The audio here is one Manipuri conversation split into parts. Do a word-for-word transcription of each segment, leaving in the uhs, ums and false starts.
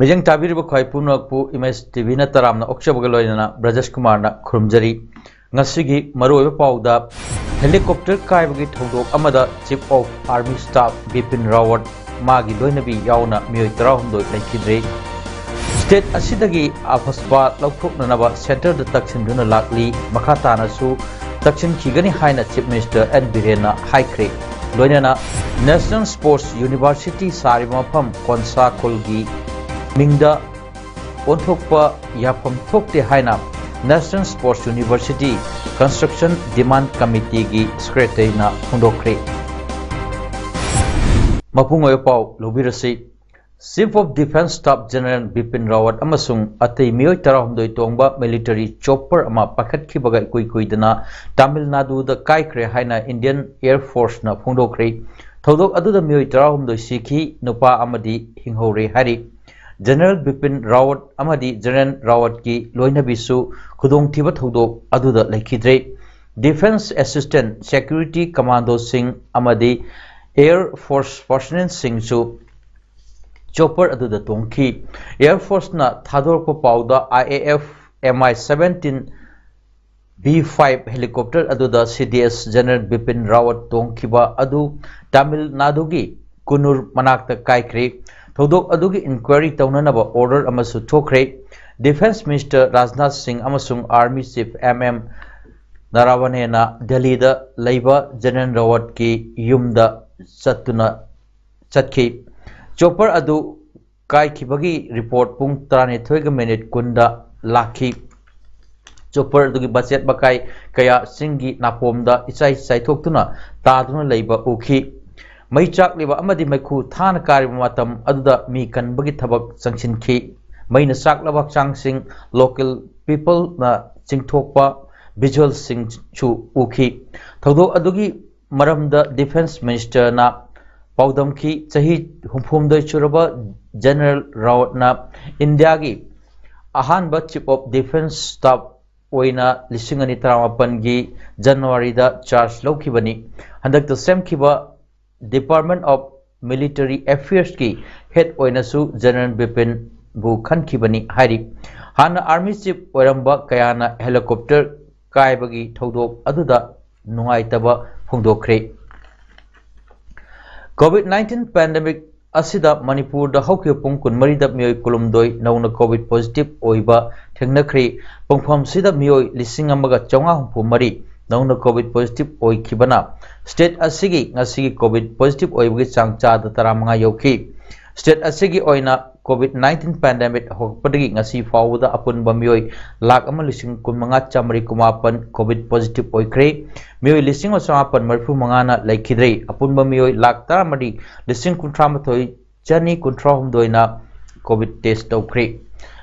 ꯃꯤꯠꯌꯦꯡ ꯇꯥꯕꯤꯔꯤꯕ ꯈ꯭ꯋꯥꯏ ꯄꯨꯝꯅꯃꯛꯄꯨ ꯏꯃꯦꯖ ꯇꯤ ꯚꯤꯅ ꯇꯔꯥꯝꯅ ꯑꯣꯛꯆꯕꯒ ꯂꯣꯏꯅꯅ ꯕ꯭ꯔꯖꯦꯁ ꯀꯨꯃꯥꯔꯅ ꯈꯨꯔꯨꯝꯖꯔꯤ꯫ ꯉꯁꯤꯒꯤ ꯃꯔꯨꯑꯣꯏꯕ ꯄꯥꯎꯗ, ꯍꯦꯂꯤꯀꯣꯞꯇꯔ ꯀꯥꯏꯕꯒꯤ ꯊꯧꯗꯣꯛ ꯑꯃꯗ Chief of Army Staff Bipin ꯔꯥꯋꯠ, ꯃꯥꯒꯤ ꯂꯣꯏꯅꯕꯤ ꯌꯥꯎꯅ ꯃꯤꯑꯣꯏ ꯇꯔꯥꯍꯨꯝꯗꯣꯏ ꯂꯩꯈꯤꯗ꯭ꯔꯦ꯫ ꯁ꯭ꯇꯦꯠ ꯑꯁꯤꯗꯒꯤ ꯑꯐꯁꯕꯥ ꯂꯧꯊꯣꯛꯅꯅꯕ ꯁꯦꯟꯇꯔꯗ ꯇꯛꯁꯤꯟꯗꯨꯅ ꯂꯥꯛꯂꯤ꯫ ꯃꯈꯥ ꯇꯥꯅꯁꯨ ꯇꯛꯁꯤꯟꯈꯤꯒꯅꯤ ꯍꯥꯏꯅ ꯆꯤꯐ ꯃꯤꯅꯤꯁꯇꯔ ꯑꯦꯟ ꯕꯤꯔꯦꯟꯅ ꯍꯥꯏꯈ꯭ꯔꯦ꯫ ꯂꯣꯏꯅꯅ ꯅꯦꯁꯅꯦꯜ ꯁ꯭ꯄꯣꯔꯠꯁ ꯌꯨꯅꯤꯚꯔꯁꯤꯇꯤ ꯁꯥꯔꯤꯕ ꯃꯐꯝ ꯀꯣꯟꯁꯥ ꯈꯨꯜꯒꯤ ꯃꯤꯡꯗ ꯑꯣꯟꯊꯣꯛꯄ ꯌꯥꯐꯝ ꯊꯣꯛꯇꯦ ꯍꯥꯏꯅ ꯅꯦꯁꯅꯦꯜ ꯁ꯭ꯄꯣꯔꯠꯁ ꯌꯨꯅꯤꯚꯔꯁꯤꯇꯤ ꯀꯟꯁꯇ꯭ꯔꯛꯁꯟ ꯗꯤꯃꯥꯟ ꯀꯃꯤꯇꯤꯒꯤ ꯁꯦꯀ꯭ꯔꯦꯇꯔꯤꯅ ꯐꯣꯡꯗꯣꯛꯈ꯭ꯔꯦ꯫ ꯃꯄꯨꯡ ꯑꯣꯏꯕ ꯄꯥꯎ ꯂꯧꯕꯤꯔꯁꯤ꯫ Chief of Defence Staff General Bipin ꯔꯥꯋꯠ ꯑꯃꯁꯨꯡ ꯑꯇꯩ ꯃꯤꯑꯣꯏ ꯇꯔꯥꯍꯨꯝꯗꯣꯏ ꯇꯣꯡꯕ ꯃꯤꯂꯤꯇꯔꯤ ꯆꯣꯞꯄꯔ ꯑꯃ ꯄꯥꯏꯈꯠꯈꯤꯕꯒ ꯏꯀꯨꯏ ꯀꯨꯏꯗꯅ ꯇꯥꯃꯤꯜ ꯅꯥꯗꯨꯗ ꯀꯥꯏꯈ꯭ꯔꯦ ꯍꯥꯏꯅ ꯏꯟꯗꯤꯌꯟ ꯑꯦꯌꯔ ꯐꯣꯔꯁꯅ ꯐꯣꯡꯗꯣꯛꯈ꯭ꯔꯦ꯫ ꯊꯧꯗꯣꯛ ꯑꯗꯨꯗ ꯃꯤꯑꯣꯏ ꯇꯔꯥꯍꯨꯝꯗꯣꯏ ꯁꯤꯈꯤ, ꯅꯨꯄꯥ ꯑꯃꯗꯤ ꯍꯤꯡꯍꯧꯔꯦ ꯍꯥꯏꯔꯤ꯫ ꯖꯦꯅꯔꯦꯜ ꯕꯤꯄꯤꯟ ꯔꯥꯋꯠ ꯑꯃꯗꯤ ꯖꯦꯅꯔꯦꯜ ꯔꯥꯋꯠꯀꯤ ꯂꯣꯏꯅꯕꯤꯁꯨ ꯈꯨꯗꯣꯡꯊꯤꯕ ꯊꯧꯗꯣꯛ ꯑꯗꯨꯗ ꯂꯩꯈꯤꯗ꯭ꯔꯦ꯫ ꯗꯤꯐꯦꯟꯁ ꯑꯦꯁꯤꯁꯇꯦꯟꯠ ꯁꯦꯀ꯭ꯌꯨꯔꯤꯇꯤ ꯀꯃꯥꯟꯗꯣꯁꯤꯡ ꯑꯃꯗꯤ ꯑꯦꯌꯔ ꯐꯣꯔꯁ ꯄꯔꯁꯅꯦꯜꯁꯤꯡꯁꯨ ꯆꯣꯄꯔ ꯑꯗꯨꯗ ꯇꯣꯡꯈꯤ꯫ ꯑꯦꯌꯔ ꯐꯣꯔꯁꯅ ꯊꯥꯗꯣꯔꯛꯄ ꯄꯥꯎꯗ, I A F M I seventeen B five helicopter ꯑꯗꯨꯗ ꯁꯤ ꯗꯤ ꯑꯦꯁ ꯖꯦꯅꯔꯦꯜ ꯕꯤꯄꯤꯟ ꯔꯥꯋꯠ ꯇꯣꯡꯈꯤꯕ ꯑꯗꯨ ꯇꯥꯃꯤꯜ ꯅꯥꯗꯨꯒꯤ ꯀꯨꯅꯨꯔ ꯃꯅꯥꯛꯇ ꯀꯥꯏꯈ꯭ꯔꯦ꯫ ꯊꯧꯗꯣꯛ ꯑꯗꯨꯒꯤ ꯏꯟꯀ꯭ꯋꯥꯏꯔꯤ ꯇꯧꯅꯅꯕ ꯑꯣꯔꯗꯔ ꯑꯃꯁꯨ ꯊꯣꯛꯈ꯭ꯔꯦ꯫ ꯗꯤꯐꯦꯟꯁ ꯃꯤꯅꯤꯁꯇꯔ ꯔꯥꯖꯅꯥꯊ ꯁꯤꯡ ꯑꯃꯁꯨꯡ ꯑꯥꯔꯃꯤ ꯆꯤꯐ ꯑꯦꯝ ꯑꯦꯝ ꯅꯥꯔꯥꯋꯅꯦꯅ ꯗꯦꯜꯂꯤꯗ ꯂꯩꯕ ꯖꯦꯅꯔꯦꯜ ꯔꯥꯋꯠꯀꯤ ꯌꯨꯝꯗ ꯆꯠꯇꯨꯅ ꯆꯠꯈꯤ꯫ ꯆꯣꯄꯔ ꯑꯗꯨ ꯀꯥꯏꯈꯤꯕꯒꯤ ꯔꯤꯄꯣꯔꯠ ꯄꯨꯡ ꯇꯔꯥꯅꯤꯊꯣꯏꯒ ꯃꯤꯅꯤꯠ ꯀꯨꯟꯗ ꯂꯥꯛꯈꯤ꯫ ꯆꯣꯄꯔ ꯑꯗꯨꯒꯤ ꯃꯆꯦꯠ ꯃꯀꯥꯏ ꯀꯌꯥ ꯆꯤꯡꯒꯤ ꯅꯥꯄꯣꯝꯗ ꯏꯆꯥꯏ ꯆꯥꯏꯊꯣꯛꯇꯨꯅ ꯇꯥꯗꯨꯅ ꯂꯩꯕ ꯎꯈꯤ꯫ ꯃꯩ ꯆꯥꯛꯂꯤꯕ ꯑꯃꯗꯤ ꯃꯩꯈꯨ ꯊꯥꯅ ꯀꯥꯔꯤꯕ ꯃꯇꯝ ꯑꯗꯨꯗ ꯃꯤ ꯀꯟꯕꯒꯤ ꯊꯕꯛ ꯆꯪꯁꯤꯟꯈꯤ꯫ ꯃꯩꯅ ꯆꯥꯛꯂꯕ ꯍꯛꯆꯥꯡꯁꯤꯡ local peopleꯅ ꯆꯤꯡꯊꯣꯛꯄ visualꯁꯤꯡꯁꯨ ꯎꯈꯤ꯫ ꯊꯧꯗꯣꯛ ꯑꯗꯨꯒꯤ ꯃꯔꯝꯗ Defence Ministerꯅ ꯄꯥꯎꯗꯝꯈꯤ꯫ ꯆꯍꯤ ꯍꯨꯝꯐꯨꯍꯨꯝꯗꯣꯏ ꯁꯨꯔꯕ General Rawatꯅ ꯏꯟꯗꯤꯌꯥꯒꯤ ꯑꯍꯥꯟꯕ Chief of Defence Staff ꯑꯣꯏꯅ ꯂꯤꯁꯤꯡ ꯑꯅꯤ ꯇꯔꯥꯃꯥꯄꯟꯒꯤ Januaryꯗ charge ꯂꯧꯈꯤꯕꯅꯤ꯫ ꯍꯟꯗꯛꯇ ꯁꯦꯝꯈꯤꯕ Department of Military Affairsꯀꯤ head ꯑꯣꯏꯅꯁꯨ General Bipinꯕꯨ ꯈꯟꯈꯤꯕꯅꯤ ꯍꯥꯏꯔꯤ꯫ ꯍꯥꯟꯅ Army Chief ꯑꯣꯏꯔꯝꯕ ꯀꯌꯥꯅ helicopter ꯀꯥꯏꯕꯒꯤ ꯊꯧꯗꯣꯛ ꯑꯗꯨꯗ ꯅꯨꯡꯉꯥꯏꯇꯕ ꯐꯣꯡꯗꯣꯛꯈ꯭ꯔꯦ꯫ COVID nineteen pandemic ꯑꯁꯤꯗ ꯃꯅꯤꯄꯨꯔꯗ ꯍꯧꯈꯤꯕ ꯄꯨꯡ ꯀꯨꯟꯃꯔꯤꯗ ꯃꯤꯑꯣꯏ ꯀꯨꯟꯍꯨꯝꯗꯣꯏ ꯅꯧꯅ COVID positive ꯑꯣꯏꯕ ꯊꯦꯡꯅꯈ꯭ꯔꯦ꯫ ꯄꯨꯡꯐꯝꯁꯤꯗ ꯃꯤꯑꯣꯏ ꯂꯤꯁꯤꯡ ꯑꯃꯒ ꯆꯥꯝꯃꯉꯥ ꯍꯨꯝꯐꯨ ꯃꯔꯤ ꯅꯧꯅ COVID positive ꯑꯣꯏꯈꯤꯕꯅ state ꯑꯁꯤꯒꯤ ꯉꯁꯤꯒꯤ COVID positive ꯑꯣꯏꯕꯒꯤ ꯆꯥꯡ ꯆꯥꯗ ꯇꯔꯥꯃꯉꯥ ꯌꯧꯈꯤ꯫ State ꯑꯁꯤꯒꯤ ꯑꯣꯏꯅ COVID nineteen pandemic ꯍꯧꯔꯛꯄꯗꯒꯤ ꯉꯁꯤ ꯐꯥꯎꯕꯗ ꯑꯄꯨꯟꯕ ꯃꯤꯑꯣꯏ ꯂꯥꯈ ꯑꯃ ꯂꯤꯁꯤꯡ ꯀꯨꯟꯃꯉꯥ ꯆꯥꯃꯔꯤ ꯀꯨꯟꯃꯥꯄꯟ COVID positive ꯑꯣꯏꯈ꯭ꯔꯦ꯫ ꯃꯤꯑꯣꯏ ꯂꯤꯁꯤꯡ ꯑꯃ ꯆꯥꯃꯥꯄꯟ ꯃꯔꯤꯐꯨ ꯃꯉꯥꯅ ꯂꯩꯈꯤꯗ꯭ꯔꯦ꯫ ꯑꯄꯨꯟꯕ ꯃꯤꯑꯣꯏ ꯂꯥꯈ ꯇꯔꯥꯃꯔꯤ ꯂꯤꯁꯤꯡ ꯀꯨꯟꯊ꯭ꯔꯥ ꯃꯥꯊꯣꯏ ꯆꯅꯤ ꯀꯨꯟꯊ꯭ꯔꯥ ꯍꯨꯝꯗꯣꯏꯅ COVID test ꯇꯧꯈ꯭ꯔꯦ꯫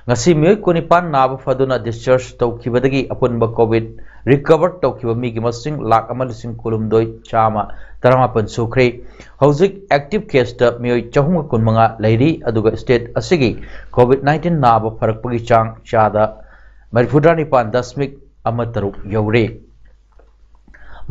ꯉꯁꯤ ꯃꯤꯑꯣꯏ ꯀꯨꯟꯅꯤꯄꯥꯟ ꯅꯥꯕ ꯐꯗꯨꯅ discharge ꯇꯧꯈꯤꯕꯗꯒꯤ ꯑꯄꯨꯟꯕ COVID recover ꯇꯧꯈꯤꯕ ꯃꯤꯒꯤ ꯃꯁꯤꯡ ꯂꯥꯈ ꯑꯃ ꯂꯤꯁꯤꯡ ꯀꯨꯟꯍꯨꯝꯗꯣꯏ ꯆꯥꯝꯃ ꯇꯔꯥꯃꯥꯄꯟ ꯁꯨꯈ꯭ꯔꯦ꯫ ꯍꯧꯖꯤꯛ active caseꯇ ꯃꯤꯑꯣꯏ ꯆꯍꯨꯝꯒ ꯀꯨꯟꯃꯉꯥ ꯂꯩꯔꯤ, ꯑꯗꯨꯒ state ꯑꯁꯤꯒꯤ COVID nineteen ꯅꯥꯕ ꯐꯔꯛꯄꯒꯤ ꯆꯥꯡ ꯆꯥꯗ ꯃꯔꯤꯐꯨꯇꯔꯥ ꯅꯤꯄꯥꯟ ꯗꯁꯃꯤꯛ ꯑꯃ ꯇꯔꯨꯛ ꯌꯧꯔꯦ꯫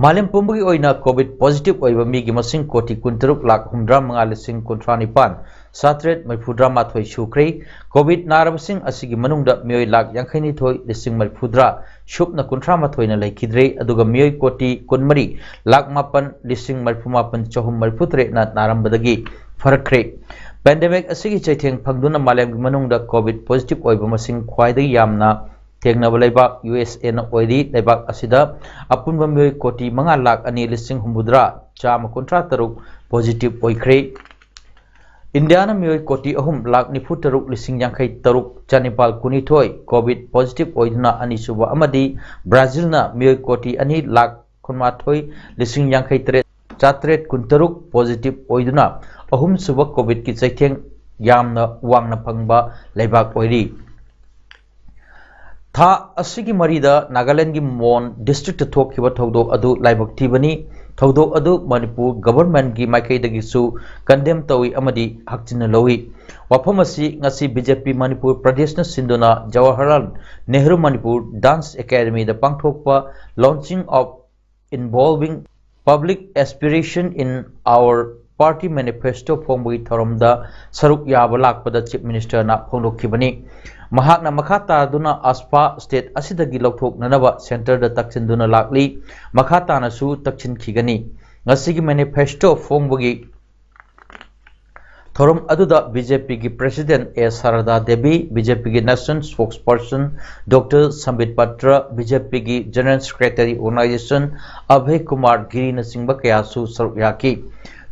ꯃꯥꯂꯦꯝ ꯄꯨꯝꯕꯒꯤ ꯑꯣꯏꯅ COVID positive ꯑꯣꯏꯕ ꯃꯤꯒꯤ ꯃꯁꯤꯡ ꯀꯣꯇꯤ ꯀꯨꯟꯇꯔꯨꯛ ꯂꯥꯈ ꯍꯨꯝꯗ꯭ꯔꯥ ꯃꯉꯥ ꯂꯤꯁꯤꯡ ꯀꯨꯟꯊ꯭ꯔꯥ ꯅꯤꯄꯥꯟ ꯆꯥꯇ꯭ꯔꯦꯠ ꯃꯔꯤꯐꯨꯇꯔꯥ ꯃꯥꯊꯣꯏ ꯁꯨꯈ꯭ꯔꯦ꯫ COVID ꯅꯥꯔꯕꯁꯤꯡ ꯑꯁꯤꯒꯤ ꯃꯅꯨꯡꯗ ꯃꯤꯑꯣꯏ ꯂꯥꯈ ꯌꯥꯡꯈꯩ ꯅꯤꯊꯣꯏ ꯂꯤꯁꯤꯡ ꯃꯔꯤꯐꯨꯇꯔꯥ ꯁꯨꯞꯅ ꯀꯨꯟꯊ꯭ꯔꯥ ꯃꯥꯊꯣꯏꯅ ꯂꯩꯈꯤꯗ꯭ꯔꯦ, ꯑꯗꯨꯒ ꯃꯤꯑꯣꯏ ꯀꯣꯇꯤ ꯀꯨꯟꯃꯔꯤ ꯂꯥꯈ ꯃꯥꯄꯟ ꯂꯤꯁꯤꯡ ꯃꯔꯤꯐꯨ ꯃꯥꯄꯟ ꯆꯍꯨꯝ ꯃꯔꯤꯐꯨ ꯇꯔꯦꯠꯅ ꯅꯥꯔꯝꯕꯗꯒꯤ ꯐꯔꯛꯈ꯭ꯔꯦ꯫ Pandemic ꯑꯁꯤꯒꯤ ꯆꯩꯊꯦꯡ ꯐꯪꯗꯨꯅ ꯃꯥꯂꯦꯝꯒꯤ ꯃꯅꯨꯡꯗ COVID positive ꯑꯣꯏꯕ ꯃꯁꯤꯡ ꯈ꯭ꯋꯥꯏꯗꯒꯤ ꯌꯥꯝꯅ ꯊꯦꯡꯅꯕ ꯂꯩꯕꯥꯛ USAꯅ ꯑꯣꯏꯔꯤ꯫ ꯂꯩꯕꯥꯛ ꯑꯁꯤꯗ ꯑꯄꯨꯟꯕ ꯃꯤꯑꯣꯏ ꯀꯣꯇꯤ ꯃꯉꯥ ꯂꯥꯈ ꯑꯅꯤ ꯂꯤꯁꯤꯡ ꯍꯨꯝꯐꯨꯇꯔꯥ ꯆꯥꯝꯃ ꯀꯨꯟꯊ꯭ꯔꯥ ꯇꯔꯨꯛ positive ꯑꯣꯏꯈ꯭ꯔꯦ꯫ ꯏꯟꯗꯤꯌꯥꯅ ꯃꯤꯑꯣꯏ ꯀꯣꯇꯤ ꯑꯍꯨꯝ ꯂꯥꯈ ꯅꯤꯐꯨ ꯇꯔꯨꯛ ꯂꯤꯁꯤꯡ ꯌꯥꯡꯈꯩ ꯇꯔꯨꯛ ꯆꯅꯤꯄꯥꯜ ꯀꯨꯟꯅꯤꯊꯣꯏ COVID positive ꯑꯣꯏꯗꯨꯅ ꯑꯅꯤꯁꯨꯕ ꯑꯃꯗꯤ ꯕ꯭ꯔꯥꯖꯤꯜꯅ ꯃꯤꯑꯣꯏ ꯀꯣꯇꯤ ꯑꯅꯤ ꯂꯥꯈ ꯀꯨꯟꯃꯥꯊꯣꯏ ꯂꯤꯁꯤꯡ ꯌꯥꯡꯈꯩ ꯇꯔꯦꯠ ꯆꯥꯇ꯭ꯔꯦꯠ ꯀꯨꯟꯇꯔꯨꯛ positive ꯑꯣꯏꯗꯨꯅ ꯑꯍꯨꯝꯁꯨꯕ COVIDꯀꯤ ꯆꯩꯊꯦꯡ ꯌꯥꯝꯅ ꯋꯥꯡꯅ ꯐꯪꯕ ꯂꯩꯕꯥꯛ ꯑꯣꯏꯔꯤ꯫ ꯊꯥ ꯑꯁꯤꯒꯤ ꯃꯔꯤꯗ ꯅꯥꯒꯥꯂꯦꯟꯒꯒꯤ ꯃꯣꯟ districtꯇ ꯊꯣꯛꯈꯤꯕ ꯊꯧꯗꯣꯛ ꯑꯗꯨ ꯂꯥꯏꯕꯛ ꯊꯤꯕꯅꯤ꯫ ꯊꯧꯗꯣꯛ ꯑꯗꯨ ꯃꯅꯤꯄꯨꯔ governmentꯀꯤ ꯃꯥꯏꯀꯩꯗꯒꯤꯁꯨ condemn ꯇꯧꯏ ꯑꯃꯗꯤ ꯍꯛꯆꯤꯟꯅ ꯂꯧꯏ꯫ ꯋꯥꯐꯝ ꯑꯁꯤ ꯉꯁꯤ BJP ꯃꯅꯤꯄꯨꯔ ꯄ꯭ꯔꯗꯦꯁꯅ ꯁꯤꯟꯗꯨꯅ ꯖꯋꯥꯍꯔꯂꯥꯜ ꯅꯦꯍꯔꯨ ꯃꯅꯤꯄꯨꯔ Dance Academyꯗ ꯄꯥꯡꯊꯣꯛꯄ Launching of Involving Public Aspiration in Our Party Manifesto ꯐꯣꯡꯕꯒꯤ ꯊꯧꯔꯝꯗ ꯁꯔꯨꯛ ꯌꯥꯕ ꯂꯥꯛꯄꯗ Chief Ministerꯅ ꯐꯣꯡꯗꯣꯛꯈꯤꯕꯅꯤ꯫ ꯃꯍꯥꯛꯅ ꯃꯈꯥ ꯇꯥꯗꯨꯅ AFSPA state ꯑꯁꯤꯗꯒꯤ ꯂꯧꯊꯣꯛꯅꯅꯕ centreꯗ ꯇꯛꯁꯤꯟꯗꯨꯅ ꯂꯥꯛꯂꯤ꯫ ꯃꯈꯥ ꯇꯥꯅꯁꯨ ꯇꯛꯁꯤꯟꯈꯤꯒꯅꯤ꯫ ꯉꯁꯤꯒꯤ manifesto ꯐꯣꯡꯕꯒꯤ ꯊꯧꯔꯝ ꯑꯗꯨꯗ BJPꯒꯤ President A ꯁꯥꯔꯗꯥ Devi, BJPꯒꯤ National Spokesperson Doctor ꯁꯝꯕꯤꯠ Patra, BJPꯒꯤ General Secretary Organization ꯑꯚꯌ Kumar ꯒꯤꯔꯤꯅꯆꯤꯡꯕ ꯀꯌꯥꯁꯨ ꯁꯔꯨꯛ ꯌꯥꯈꯤ꯫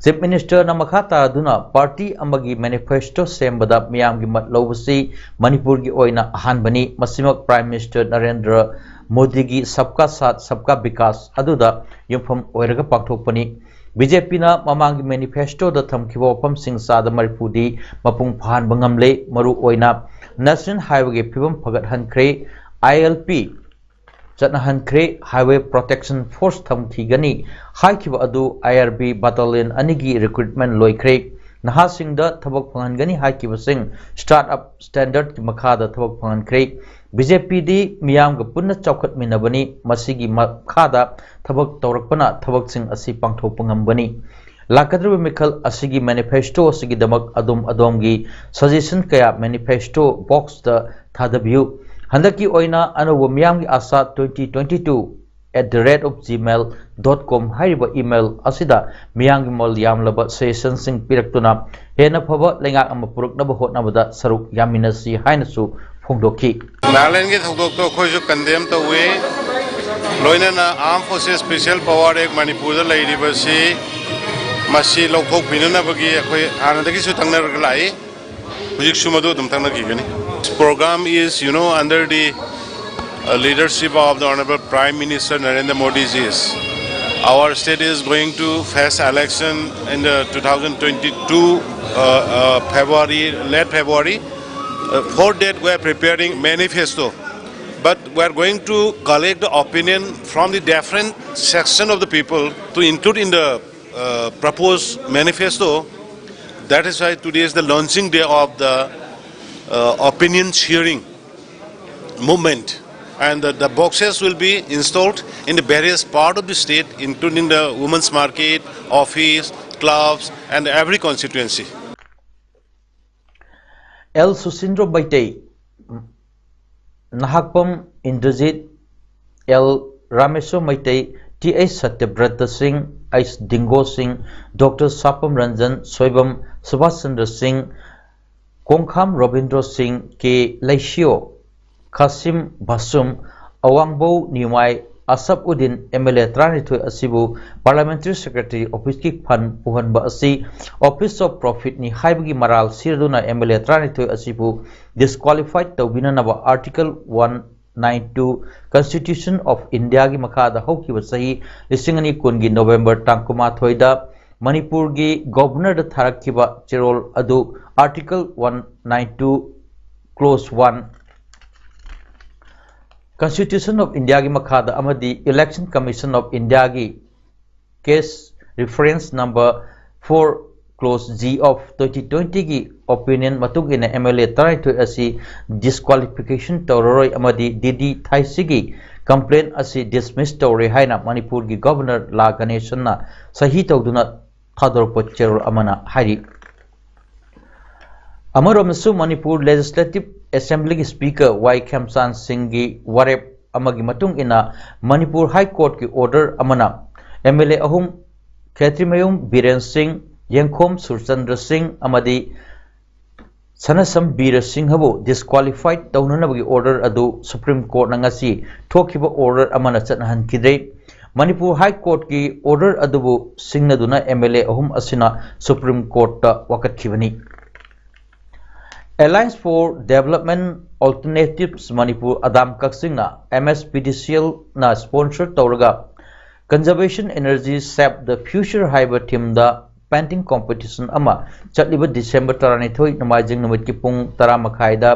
Chief Ministerꯅ ꯃꯈꯥ ꯇꯥꯗꯨꯅ party ꯑꯃꯒꯤ manifesto ꯁꯦꯝꯕꯗ ꯃꯤꯌꯥꯝꯒꯤ ꯃꯠ ꯂꯧꯕꯁꯤ ꯃꯅꯤꯄꯨꯔꯒꯤ ꯑꯣꯏꯅ ꯑꯍꯥꯟꯕꯅꯤ꯫ ꯃꯁꯤꯃꯛ Prime Minister ꯅꯔꯦꯟꯗ꯭ꯔ ꯃꯣꯗꯤꯒꯤ Sabka Saath Sabka Vikas ꯑꯗꯨꯗ ꯌꯨꯝꯐꯝ ꯑꯣꯏꯔꯒ ꯄꯥꯡꯊꯣꯛꯄꯅꯤ꯫ BJPꯅ ꯃꯃꯥꯡꯒꯤ manifestoꯗ ꯊꯝꯈꯤꯕ ꯋꯥꯐꯝꯁꯤꯡ ꯆꯥꯗ ꯃꯔꯤꯐꯨꯗꯤ ꯃꯄꯨꯡ ꯐꯥꯍꯟꯕ ꯉꯝꯂꯦ꯫ ꯃꯔꯨ ꯑꯣꯏꯅ National Highwayꯒꯤ ꯐꯤꯕꯝ ꯐꯒꯠꯍꯟꯈ꯭ꯔꯦ, ILP ꯆꯠꯅꯍꯟꯈ꯭ꯔꯦ, Highway Protection Force ꯊꯝꯈꯤꯒꯅꯤ ꯍꯥꯏꯈꯤꯕ ꯑꯗꯨ IRB battalion ꯑꯅꯤꯒꯤ recruitment ꯂꯣꯏꯈ꯭ꯔꯦ, ꯅꯍꯥꯁꯤꯡꯗ ꯊꯕꯛ ꯐꯪꯍꯟꯒꯅꯤ ꯍꯥꯏꯈꯤꯕꯁꯤꯡ startup standardꯀꯤ ꯃꯈꯥꯗ ꯊꯕꯛ ꯐꯪꯍꯟꯈ꯭ꯔꯦ꯫ BJPꯗꯤ ꯃꯤꯌꯥꯝꯒ ꯄꯨꯟꯅ ꯆꯥꯎꯈꯠꯃꯤꯟꯅꯕꯅꯤ, ꯃꯁꯤꯒꯤ ꯃꯈꯥꯗ ꯊꯕꯛ ꯇꯧꯔꯛꯄꯅ ꯊꯕꯛꯁꯤꯡ ꯑꯁꯤ ꯄꯥꯡꯊꯣꯛꯄ ꯉꯝꯒꯅꯤ꯫ ꯂꯥꯛꯀꯗꯧꯔꯤꯕ ꯃꯤꯈꯜ ꯑꯁꯤꯒꯤ manifesto ꯑꯁꯤꯒꯤꯗꯃꯛ ꯑꯗꯣꯝ ꯑꯗꯣꯝꯒꯤ suggestion ꯀꯌꯥ manifesto boxꯇ ꯊꯥꯗꯕꯤꯌꯨ꯫ ꯍꯟꯗꯛꯀꯤ ꯑꯣꯏꯅ ꯑꯅꯧꯕ ꯃꯤꯌꯥꯝꯒꯤ ꯑꯥꯁꯥ twenty twenty two at the rate of gmail dot com ꯍꯥꯏꯔꯤꯕ email ꯑꯁꯤꯗ ꯃꯤꯌꯥꯝꯒꯤ ꯃꯃꯜ ꯌꯥꯝꯂꯕ suggestionꯁꯤꯡ ꯄꯤꯔꯛꯇꯨꯅ ꯍꯦꯟꯅ ꯐꯕ ꯂꯩꯉꯥꯛ ꯑꯃ ꯄꯨꯔꯛꯅꯕ ꯍꯣꯠꯅꯕꯗ ꯁꯔꯨꯛ ꯌꯥꯃꯤꯟꯅꯁꯤ ꯍꯥꯏꯅꯁꯨ ꯐꯣꯡꯗꯣꯛꯈꯤ꯫ ꯅꯥꯒꯥꯂꯦꯟꯒꯤ ꯊꯧꯗꯣꯛꯇꯣ ꯑꯩꯈꯣꯏꯁꯨ condemn ꯇꯧꯏ꯫ ꯂꯣꯏꯅꯅ Armed Forces Special Power Act ꯃꯅꯤꯄꯨꯔꯗ ꯂꯩꯔꯤꯕꯁꯤ ꯃꯁꯤ ꯂꯧꯊꯣꯛꯄꯤꯅꯅꯕꯒꯤ ꯑꯩꯈꯣꯏ ꯍꯥꯟꯅꯗꯒꯤꯁꯨ ꯇꯛꯅꯔꯒ ꯂꯥꯛꯏ꯫ ꯍꯧꯖꯤꯛꯁꯨ ꯃꯗꯨ ꯑꯗꯨꯝ ꯇꯛꯅꯈꯤꯒꯅꯤ꯫ This program is, you know, under the uh, leadership of the Honorable Prime Minister Narendra Modi ji. Our state is going to face election in the two thousand twenty-two uh, uh, February, late February. Uh, for that, we are preparing manifesto. But we are going to collect the opinion from the different section of the people to include in the uh, proposed manifesto. That is why today is the launching day of the uh, opinion sharing movement. And the, the boxes will be installed in the various part of the state, including the women's market, office, clubs, and every constituency. L Susindro Maitei, Nahakpam Indrajit, L Rameswar Maitei, Th Satyabrata Singh, H Dingo Singh, Dr Sapam Ranjan Soibam, Subhash Chandra Singh, Kongkham Robindro Singh, K Leishio, Kasim Basum, Awangbo Niwai, Asap Uddin, M L A ꯇꯔꯥꯅꯤꯊꯣꯏ ꯑꯁꯤꯕꯨ Parliamentary Secretary Office ꯀꯤ fund ꯄꯨꯍꯟꯕ ꯑꯁꯤ Office of Profit ꯅꯤ ꯍꯥꯏꯕꯒꯤ ꯃꯔꯥꯜ ꯁꯤꯔꯗꯨꯅ M L A ꯇꯔꯥꯅꯤꯊꯣꯏ ꯑꯁꯤꯕꯨ disqualified ꯇꯧꯕꯤꯅꯅꯕ Article one ninety-two Constitution of India ꯒꯤ ꯃꯈꯥꯗ ꯍꯧꯈꯤꯕ ꯆꯍꯤ ꯂꯤꯁꯤꯡ ꯑꯅꯤ ꯀꯨꯟꯒꯤ November ꯇꯥꯡ ꯀꯨꯟꯃꯥꯊꯣꯏꯗ ꯃꯅꯤꯄꯨꯔꯒꯤ Governor ꯗ ꯊꯥꯔꯛꯈꯤꯕ ꯆꯦꯔꯣꯜ ꯑꯗꯨ Article one ninety-two Clause one Constitution of India ꯒꯤ ꯃꯈꯥꯗ ꯑꯃꯗꯤ Election Commission of India ꯒꯤ case reference number four clause G of twenty twenty ꯒꯤ opinion ꯃꯇꯨꯡ ꯏꯟꯅ M L A ꯇꯔꯥꯅꯤꯊꯣꯏ ꯑꯁꯤ disqualification ꯇꯧꯔꯔꯣꯏ ꯑꯃꯗꯤ D D ꯊꯥꯏꯁꯤꯒꯤ complaint ꯑꯁꯤ dismiss ꯇꯧꯔꯦ ꯍꯥꯏꯅ ꯃꯅꯤꯄꯨꯔꯒꯤ Governor ꯂꯥ ꯒꯅꯦꯁꯟꯅ ꯁꯍꯤ ꯇꯧꯗꯨꯅ ꯊꯥꯗꯣꯔꯛꯄ ꯆꯦꯔꯣꯜ ꯑꯃꯅ ꯍꯥꯏꯔꯤ꯫ ꯑꯃꯔꯣꯝꯗꯁꯨ ꯃꯅꯤꯄꯨꯔ Legislative Assembly ꯒꯤ Speaker ꯋꯥꯏ ꯈꯦꯝꯆꯥꯟ ꯁꯤꯡꯒꯤ ꯋꯥꯔꯦꯞ ꯑꯃꯒꯤ ꯃꯇꯨꯡ ꯏꯟꯅ ꯃꯅꯤꯄꯨꯔ High Court ꯀꯤ order ꯑꯃꯅ M L A ꯑꯍꯨꯝ ꯈꯦꯇ꯭ꯔꯤꯃꯌꯨꯝ ꯕꯤꯔꯦꯟ ꯁꯤꯡ, ꯌꯦꯡꯈꯣꯝ ꯁꯨꯔꯆꯟꯗ꯭ꯔ ꯁꯤꯡ ꯑꯃꯗꯤ ꯁꯅꯁꯝ ꯕꯤꯔ ꯁꯤꯡꯍꯕꯨ disqualified ꯇꯧꯅꯅꯕꯒꯤ order ꯑꯗꯨ Supreme Court ꯅ ꯉꯁꯤ ꯊꯣꯛꯈꯤꯕ order ꯑꯃꯅ ꯆꯠꯅꯍꯟꯈꯤꯗ꯭ꯔꯦ꯫ ꯃꯅꯤꯄꯨꯔ High Court ꯀꯤ order ꯑꯗꯨꯕꯨ ꯁꯤꯡꯅꯗꯨꯅ M L A ꯑꯍꯨꯝ ꯑꯁꯤꯅ Supreme Court ꯇ ꯋꯥꯀꯠꯈꯤꯕꯅꯤ꯫ Alliance for Development Alternatives Manipur, ꯑꯗꯥꯝ ꯀꯛꯆꯤꯡꯅ M S P D C L ꯅ sponsor ꯇꯧꯔꯒ Conservation Energy Save the Future ꯍꯥꯏꯕ ꯊꯤꯝꯗ ꯄꯦꯟꯇꯤꯡ ꯀꯣꯝꯄꯤꯇꯤꯁꯟ ꯑꯃ ꯆꯠꯂꯤꯕ ꯗꯤꯁꯦꯝꯕꯔ ꯇꯔꯥꯅꯤꯊꯣꯏ ꯅꯣꯡꯃꯥꯏꯖꯤꯡ ꯅꯨꯃꯤꯠꯀꯤ ꯄꯨꯡ ꯇꯔꯥ ꯃꯈꯥꯏꯗ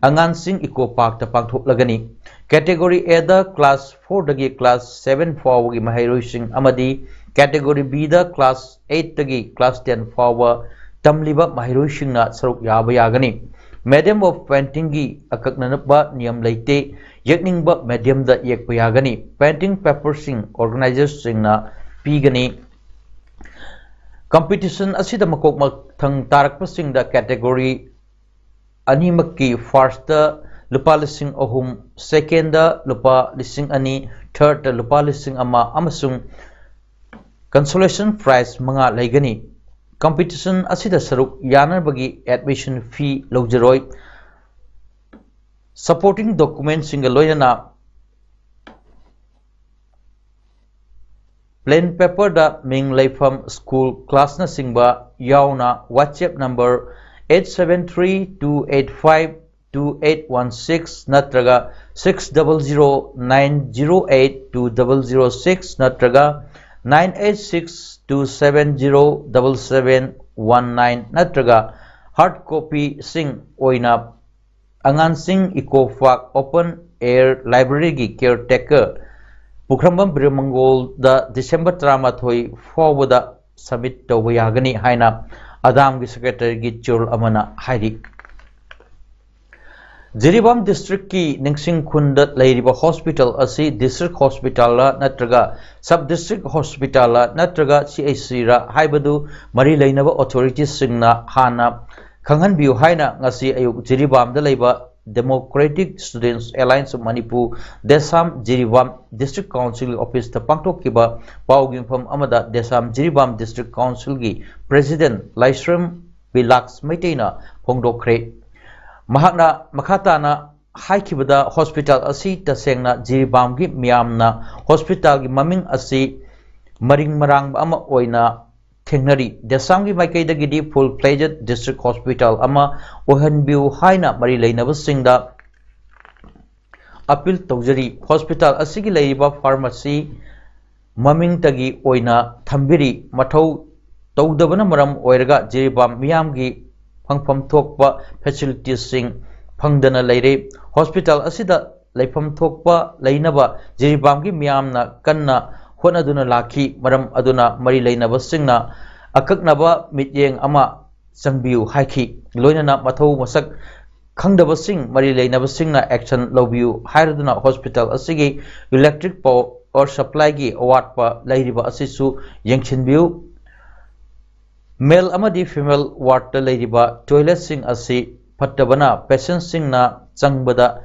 ꯑꯉꯥꯟꯁꯤꯡ ꯏꯀꯣ ꯄꯥꯔꯛꯇ ꯄꯥꯡꯊꯣꯛꯂꯒꯅꯤ꯫ ꯀꯦꯇꯦꯒꯣꯔꯤ ꯑꯦꯗ ꯀ꯭ꯂꯥꯁ ꯐꯣꯔꯗꯒꯤ ꯀ꯭ꯂꯥꯁ ꯁꯚꯦꯟ ꯐꯥꯎꯕꯒꯤ ꯃꯍꯩꯔꯣꯏꯁꯤꯡ ꯑꯃꯗꯤ ꯀꯦꯇꯦꯒꯣꯔꯤ ꯕꯤꯗ ꯀ꯭ꯂꯥꯁ ꯑꯩꯠꯇꯒꯤ ꯀ꯭ꯂꯥꯁ ꯇꯦꯟ ꯐꯥꯎꯕ ꯇꯝꯂꯤꯕ ꯃꯍꯩꯔꯣꯏꯁꯤꯡꯅ ꯁꯔꯨꯛ ꯌꯥꯕ ꯌꯥꯒꯅꯤ꯫ Medium of paintingꯒꯤ ꯑꯀꯛꯅꯕ ꯅꯤꯌꯝ ꯂꯩꯇꯦ꯫ ꯌꯦꯛꯅꯤꯡꯕ mediumꯗ ꯌꯦꯛꯄ ꯌꯥꯒꯅꯤ꯫ Painting paperꯁꯤꯡ organizerꯁꯤꯡꯅ ꯄꯤꯒꯅꯤ꯫ ꯀꯝꯄꯤꯇꯤꯁꯟ ꯑꯁꯤꯗ ꯃꯀꯣꯛ ꯃꯊꯪ ꯇꯥꯔꯛꯄꯁꯤꯡꯗ ꯀꯦꯇꯦꯒꯣꯔꯤ ꯑꯅꯤꯃꯛꯀꯤ ꯐꯥꯔꯁꯇ ꯂꯨꯄꯥ ꯂꯤꯁꯤꯡ ꯑꯍꯨꯝ, ꯁꯦꯀꯦꯟꯗ ꯂꯨꯄꯥ ꯂꯤꯁꯤꯡ ꯑꯅꯤ, ꯊꯥꯔꯗꯇ ꯂꯨꯄꯥ ꯂꯤꯁꯤꯡ ꯑꯃ ꯑꯃꯁꯨꯡ consolation prize ꯃꯉꯥ ꯂꯩꯒꯅꯤ꯫ ꯀꯝꯄꯤꯇꯤꯁꯟ ꯑꯁꯤꯗ ꯁꯔꯨꯛ ꯌꯥꯅꯕꯒꯤ admission fee ꯂꯧꯖꯔꯣꯏ꯫ Supporting documentꯁꯤꯡꯒ ꯂꯣꯏꯅꯅ plain paperꯗ ꯃꯤꯡ, ꯂꯩꯐꯝ, ꯁ꯭ꯀꯨꯜ, ꯀ꯭ꯂꯥꯁꯅꯆꯤꯡꯕ ꯌꯥꯎꯅ WhatsApp number eight seven three two eight five two eight one six ꯅꯠꯇ꯭ꯔꯒ six double zero nine zero eight two double zero six ꯅꯠꯇ꯭ꯔꯒ nine eight six two seven zero double seven one nine ꯅꯠꯇ꯭ꯔꯒ hard copyꯁꯤꯡ ꯑꯣꯏꯅ ꯑꯉꯥꯟꯁꯤꯡ ꯏꯀꯣ ꯄꯥꯔꯛ open air libraryꯒꯤ caretaker ꯄꯨꯈ꯭ꯔꯝꯕꯝ ꯕꯤꯔꯃꯪꯒꯣꯜꯗ ꯗꯤꯁꯦꯝꯕꯔ ꯇꯔꯥꯃꯥꯊꯣꯏ ꯐꯥꯎꯕꯗ submit ꯇꯧꯕ ꯌꯥꯒꯅꯤ ꯍꯥꯏꯅ ꯑꯗꯥꯝꯒꯤ ꯁꯦꯀ꯭ꯔꯦꯇꯔꯤꯒꯤ ꯆꯨꯔꯨꯜ ꯑꯃꯅ ꯍꯥꯏꯔꯤ꯫ ꯖꯤꯔꯤꯕꯥꯝ ꯗꯤꯁꯇ꯭ꯔꯤꯛꯀꯤ ꯅꯤꯡꯁꯤꯡ ꯈꯨꯟꯗ ꯂꯩꯔꯤꯕ ꯍꯣꯁꯄꯤꯇꯥꯜ ꯑꯁꯤ ꯗꯤꯁꯇ꯭ꯔꯤꯛ ꯍꯣꯁꯄꯤꯇꯥꯜꯂ ꯅꯠꯇ꯭ꯔꯒ ꯁꯕ ꯗꯤꯁꯇ꯭ꯔꯤꯛ ꯍꯣꯁꯄꯤꯇꯥꯜꯂ ꯅꯠꯇ꯭ꯔꯒ CHCꯔ ꯍꯥꯏꯕꯗꯨ ꯃꯔꯤ ꯂꯩꯅꯕ ꯑꯣꯊꯣꯔꯤꯇꯤꯁꯤꯡꯅ ꯍꯥꯟꯅ ꯈꯪꯍꯟꯕꯤꯌꯨ ꯍꯥꯏꯅ ꯉꯁꯤ ꯑꯌꯨꯛ ꯖꯤꯔꯤꯕꯥꯝꯗ ꯂꯩꯕ Democratic Students Alliance of Manipur, DESAM, Jiribam district council ꯑꯣꯐꯤꯁꯇ ꯄꯥꯡꯊꯣꯛꯈꯤꯕ ꯄꯥꯎꯒꯤ ꯃꯐꯝ ꯑꯃꯗ DESAM ꯖꯤꯔꯤꯕꯥꯝ ꯗꯤꯁꯇ꯭ꯔꯤꯛ ꯀꯥꯎꯟꯁꯤꯜꯒꯤ ꯄ꯭ꯔꯦꯁꯤꯗꯦꯟꯠ ꯂꯥꯏꯁ꯭ꯔꯝ ꯕꯤꯂꯥꯛꯁ ꯃꯩꯇꯩꯅ ꯐꯣꯡꯗꯣꯛꯈ꯭ꯔꯦ꯫ ꯃꯍꯥꯛꯅ ꯃꯈꯥ ꯇꯥꯅ ꯍꯥꯏꯈꯤꯕꯗ, ꯍꯣꯁꯄꯤꯇꯥꯜ ꯑꯁꯤ ꯇꯁꯦꯡꯅ ꯖꯤꯔꯤꯕꯥꯝꯒꯤ ꯃꯤꯌꯥꯝꯅ ꯍꯣꯁꯄꯤꯇꯥꯜꯒꯤ ꯃꯃꯤꯡ ꯑꯁꯤ ꯃꯔꯤꯡ ꯃꯔꯥꯡꯕ ꯑꯃ ꯑꯣꯏꯅ ꯊꯦꯡꯅꯔꯤ꯫ DESAMꯒꯤ ꯃꯥꯏꯀꯩꯗꯒꯤꯗꯤ full fledged district hospital ꯑꯃ ꯑꯣꯏꯍꯟꯕꯤꯌꯨ ꯍꯥꯏꯅ ꯃꯔꯤ ꯂꯩꯅꯕꯁꯤꯡꯗ appeal ꯇꯧꯖꯔꯤ꯫ ꯍꯣꯁꯄꯤꯇꯥꯜ ꯑꯁꯤꯒꯤ ꯂꯩꯔꯤꯕ pharmacy, ꯃꯃꯤꯡꯇꯒꯤ ꯑꯣꯏꯅ ꯊꯝꯕꯤꯔꯤ꯫ ꯃꯊꯧ ꯇꯧꯗꯕꯅ ꯃꯔꯝ ꯑꯣꯏꯔꯒ ꯖꯤꯔꯤꯕꯥꯝ ꯃꯤꯌꯥꯝꯒꯤ ꯐꯪꯐꯝ ꯊꯣꯛꯄ ꯐꯦꯁꯤꯂꯤꯇꯤꯁꯁꯤꯡ ꯐꯪꯗꯅ ꯂꯩꯔꯦ꯫ ꯍꯣꯁꯄꯤꯇꯥꯜ ꯑꯁꯤꯗ ꯂꯩꯐꯝ ꯊꯣꯛꯄ ꯂꯩꯅꯕ ꯖꯤꯔꯤꯕꯥꯝꯒꯤ ꯃꯤꯌꯥꯝꯅ ꯀꯟꯅ ꯍꯣꯠꯅꯗꯨꯅ ꯂꯥꯛꯈꯤ꯫ ꯃꯔꯝ ꯑꯗꯨꯅ ꯃꯔꯤ ꯂꯩꯅꯕꯁꯤꯡꯅ ꯑꯀꯛꯅꯕ ꯃꯤꯠꯌꯦꯡ ꯑꯃ ꯆꯪꯕꯤꯌꯨ ꯍꯥꯏꯈꯤ꯫ ꯂꯣꯏꯅꯅ ꯃꯊꯧ ꯃꯁꯛ ꯈꯪꯗꯕꯁꯤꯡ, ꯃꯔꯤ ꯂꯩꯅꯕꯁꯤꯡꯅ action ꯂꯧꯕꯤꯌꯨ ꯍꯥꯏꯔꯗꯨꯅ ꯍꯣꯁꯄꯤꯇꯥꯜ ꯑꯁꯤꯒꯤ electric power supplyꯒꯤ ꯑꯋꯥꯠꯄ ꯂꯩꯔꯤꯕ ꯑꯁꯤꯁꯨ ꯌꯦꯡꯁꯤꯟꯕꯤꯌꯨ꯫ Male ꯑꯃꯗꯤ female wardꯇ ꯂꯩꯔꯤꯕ toiletꯁꯤꯡ ꯑꯁꯤ ꯐꯠꯇꯕꯅ patientꯁꯤꯡꯅ ꯆꯪꯕꯗ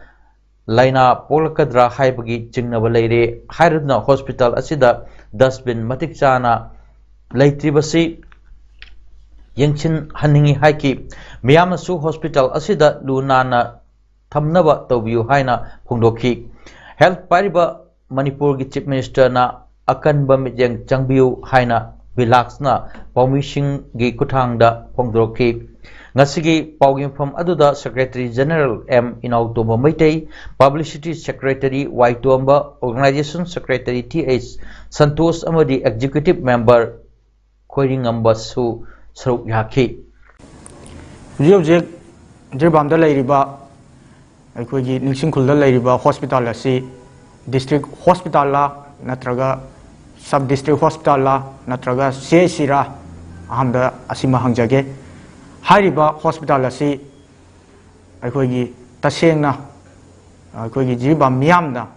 ꯂꯥꯏꯅꯥ ꯄꯣꯛꯂꯛꯀꯗ꯭ꯔꯥ ꯍꯥꯏꯕꯒꯤ ꯆꯤꯡꯅꯕ ꯂꯩꯔꯦ ꯍꯥꯏꯔꯗꯨꯅ ꯍꯣꯁꯄꯤꯇꯥꯜ ꯑꯁꯤꯗ dustbin ꯃꯇꯤꯛ ꯆꯥꯅ ꯂꯩꯇ꯭ꯔꯤꯕꯁꯤ ꯌꯦꯡꯁꯤꯟꯍꯟꯅꯤꯡꯏ ꯍꯥꯏꯈꯤ꯫ ꯃꯤꯌꯥꯝꯅꯁꯨ ꯍꯣꯁꯄꯤꯇꯥꯜ ꯑꯁꯤꯗ ꯂꯨ ꯅꯥꯟꯅ ꯊꯝꯅꯕ ꯇꯧꯕꯤꯌꯨ ꯍꯥꯏꯅ ꯐꯣꯡꯗꯣꯛꯈꯤ꯫ Health ꯄꯥꯏꯔꯤꯕ ꯃꯅꯤꯄꯨꯔꯒꯤ Chief Ministerꯅ ꯑꯀꯟꯕ ꯃꯤꯠꯌꯦꯡ ꯆꯪꯕꯤꯌꯨ ꯍꯥꯏꯅ ꯕꯤꯂꯥꯛꯁꯅ ꯄꯥꯎꯃꯤꯁꯤꯡꯒꯤ ꯈꯨꯠꯊꯥꯡꯗ ꯐꯣꯡꯗꯣꯔꯛꯈꯤ꯫ ꯉꯁꯤꯒꯤ ꯄꯥꯎꯒꯤ ꯃꯐꯝ ꯑꯗꯨꯗ Secretary General M Inaotomba Meitei, Publicity Secretary Y Tomba, Organization Secretary T H Santosh ꯑꯃꯗꯤ Executive Member ꯈꯣꯏꯔꯤꯉꯝꯕꯁꯨ ꯁꯔꯨꯛ ꯌꯥꯈꯤ꯫ ꯍꯧꯖꯤꯛ ꯍꯧꯖꯤꯛ ꯖꯤꯔꯤꯕꯥꯝꯗ ꯂꯩꯔꯤꯕ, ꯑꯩꯈꯣꯏꯒꯤ ꯅꯤꯡꯁꯤꯡꯈꯨꯜꯗ ꯂꯩꯔꯤꯕ ꯍꯣꯁꯄꯤꯇꯥꯜ ꯑꯁꯤ district hospitalꯂꯥ ꯅꯠꯇ꯭ꯔꯒ sub district hospitalꯂꯥ ꯅꯠꯇ꯭ꯔꯒ ꯁꯤ ꯑꯩꯆ ꯁꯤꯔꯥ? ꯑꯍꯥꯟꯕꯗ ꯑꯁꯤꯃ ꯍꯪꯖꯒꯦ꯫ ꯍꯥꯏꯔꯤꯕ ꯍꯣꯁꯄꯤꯇꯥꯜ ꯑꯁꯤ ꯑꯩꯈꯣꯏꯒꯤ ꯇꯁꯦꯡꯅ ꯑꯩꯈꯣꯏꯒꯤ ꯖꯤꯔꯤꯕꯥꯝ ꯃꯤꯌꯥꯝꯅ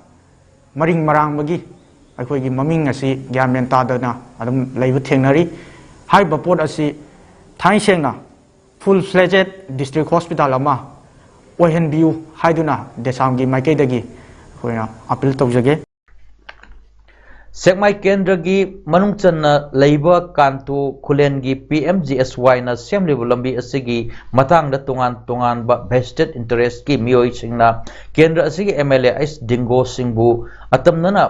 ꯃꯔꯤꯡ ꯃꯔꯥꯡꯕꯒꯤ ꯑꯩꯈꯣꯏꯒꯤ ꯃꯃꯤꯡ ꯑꯁꯤ ꯒ꯭ꯌꯥꯟ ꯃꯦꯟ ꯇꯥꯗꯅ ꯑꯗꯨꯝ ꯂꯩꯕ ꯊꯦꯡꯅꯔꯤ꯫ ꯍꯥꯏꯔꯤꯕ ꯄꯣꯠ ꯑꯁꯤ ꯊꯥꯏꯅ ꯁꯦꯡꯅ full fledged district hospital ꯑꯃ ꯑꯣꯏꯍꯟꯕꯤꯌꯨ ꯍꯥꯏꯗꯨꯅ ꯗꯦꯁꯥꯝꯒꯤ ꯃꯥꯏꯀꯩꯗꯒꯤ ꯑꯩꯈꯣꯏꯅ appeal ꯇꯧꯖꯒꯦ꯫ ꯁꯦꯛꯃꯥꯏ ꯀꯦꯟꯗ꯭ꯔꯒꯤ ꯃꯅꯨꯡ ꯆꯟꯅ ꯂꯩꯕ ꯀꯥꯟꯇꯣ ꯈꯨꯂꯦꯟꯒꯤ ꯄꯤ ꯑꯦꯝ ꯖꯤ ꯑꯦꯁ ꯋꯥꯏꯅ ꯁꯦꯝꯂꯤꯕ ꯂꯝꯕꯤ ꯑꯁꯤꯒꯤ ꯃꯇꯥꯡꯗ ꯇꯣꯉꯥꯟ ꯇꯣꯉꯥꯟꯕ vested interestꯀꯤ ꯃꯤꯑꯣꯏꯁꯤꯡꯅ ꯀꯦꯟꯗ꯭ꯔ ꯑꯁꯤꯒꯤ ꯑꯦꯝ ꯑꯦꯜ ꯑꯦ ꯑꯩꯆ ꯗꯤꯡꯒꯣ ꯁꯤꯡꯕꯨ ꯑꯇꯝꯅꯅ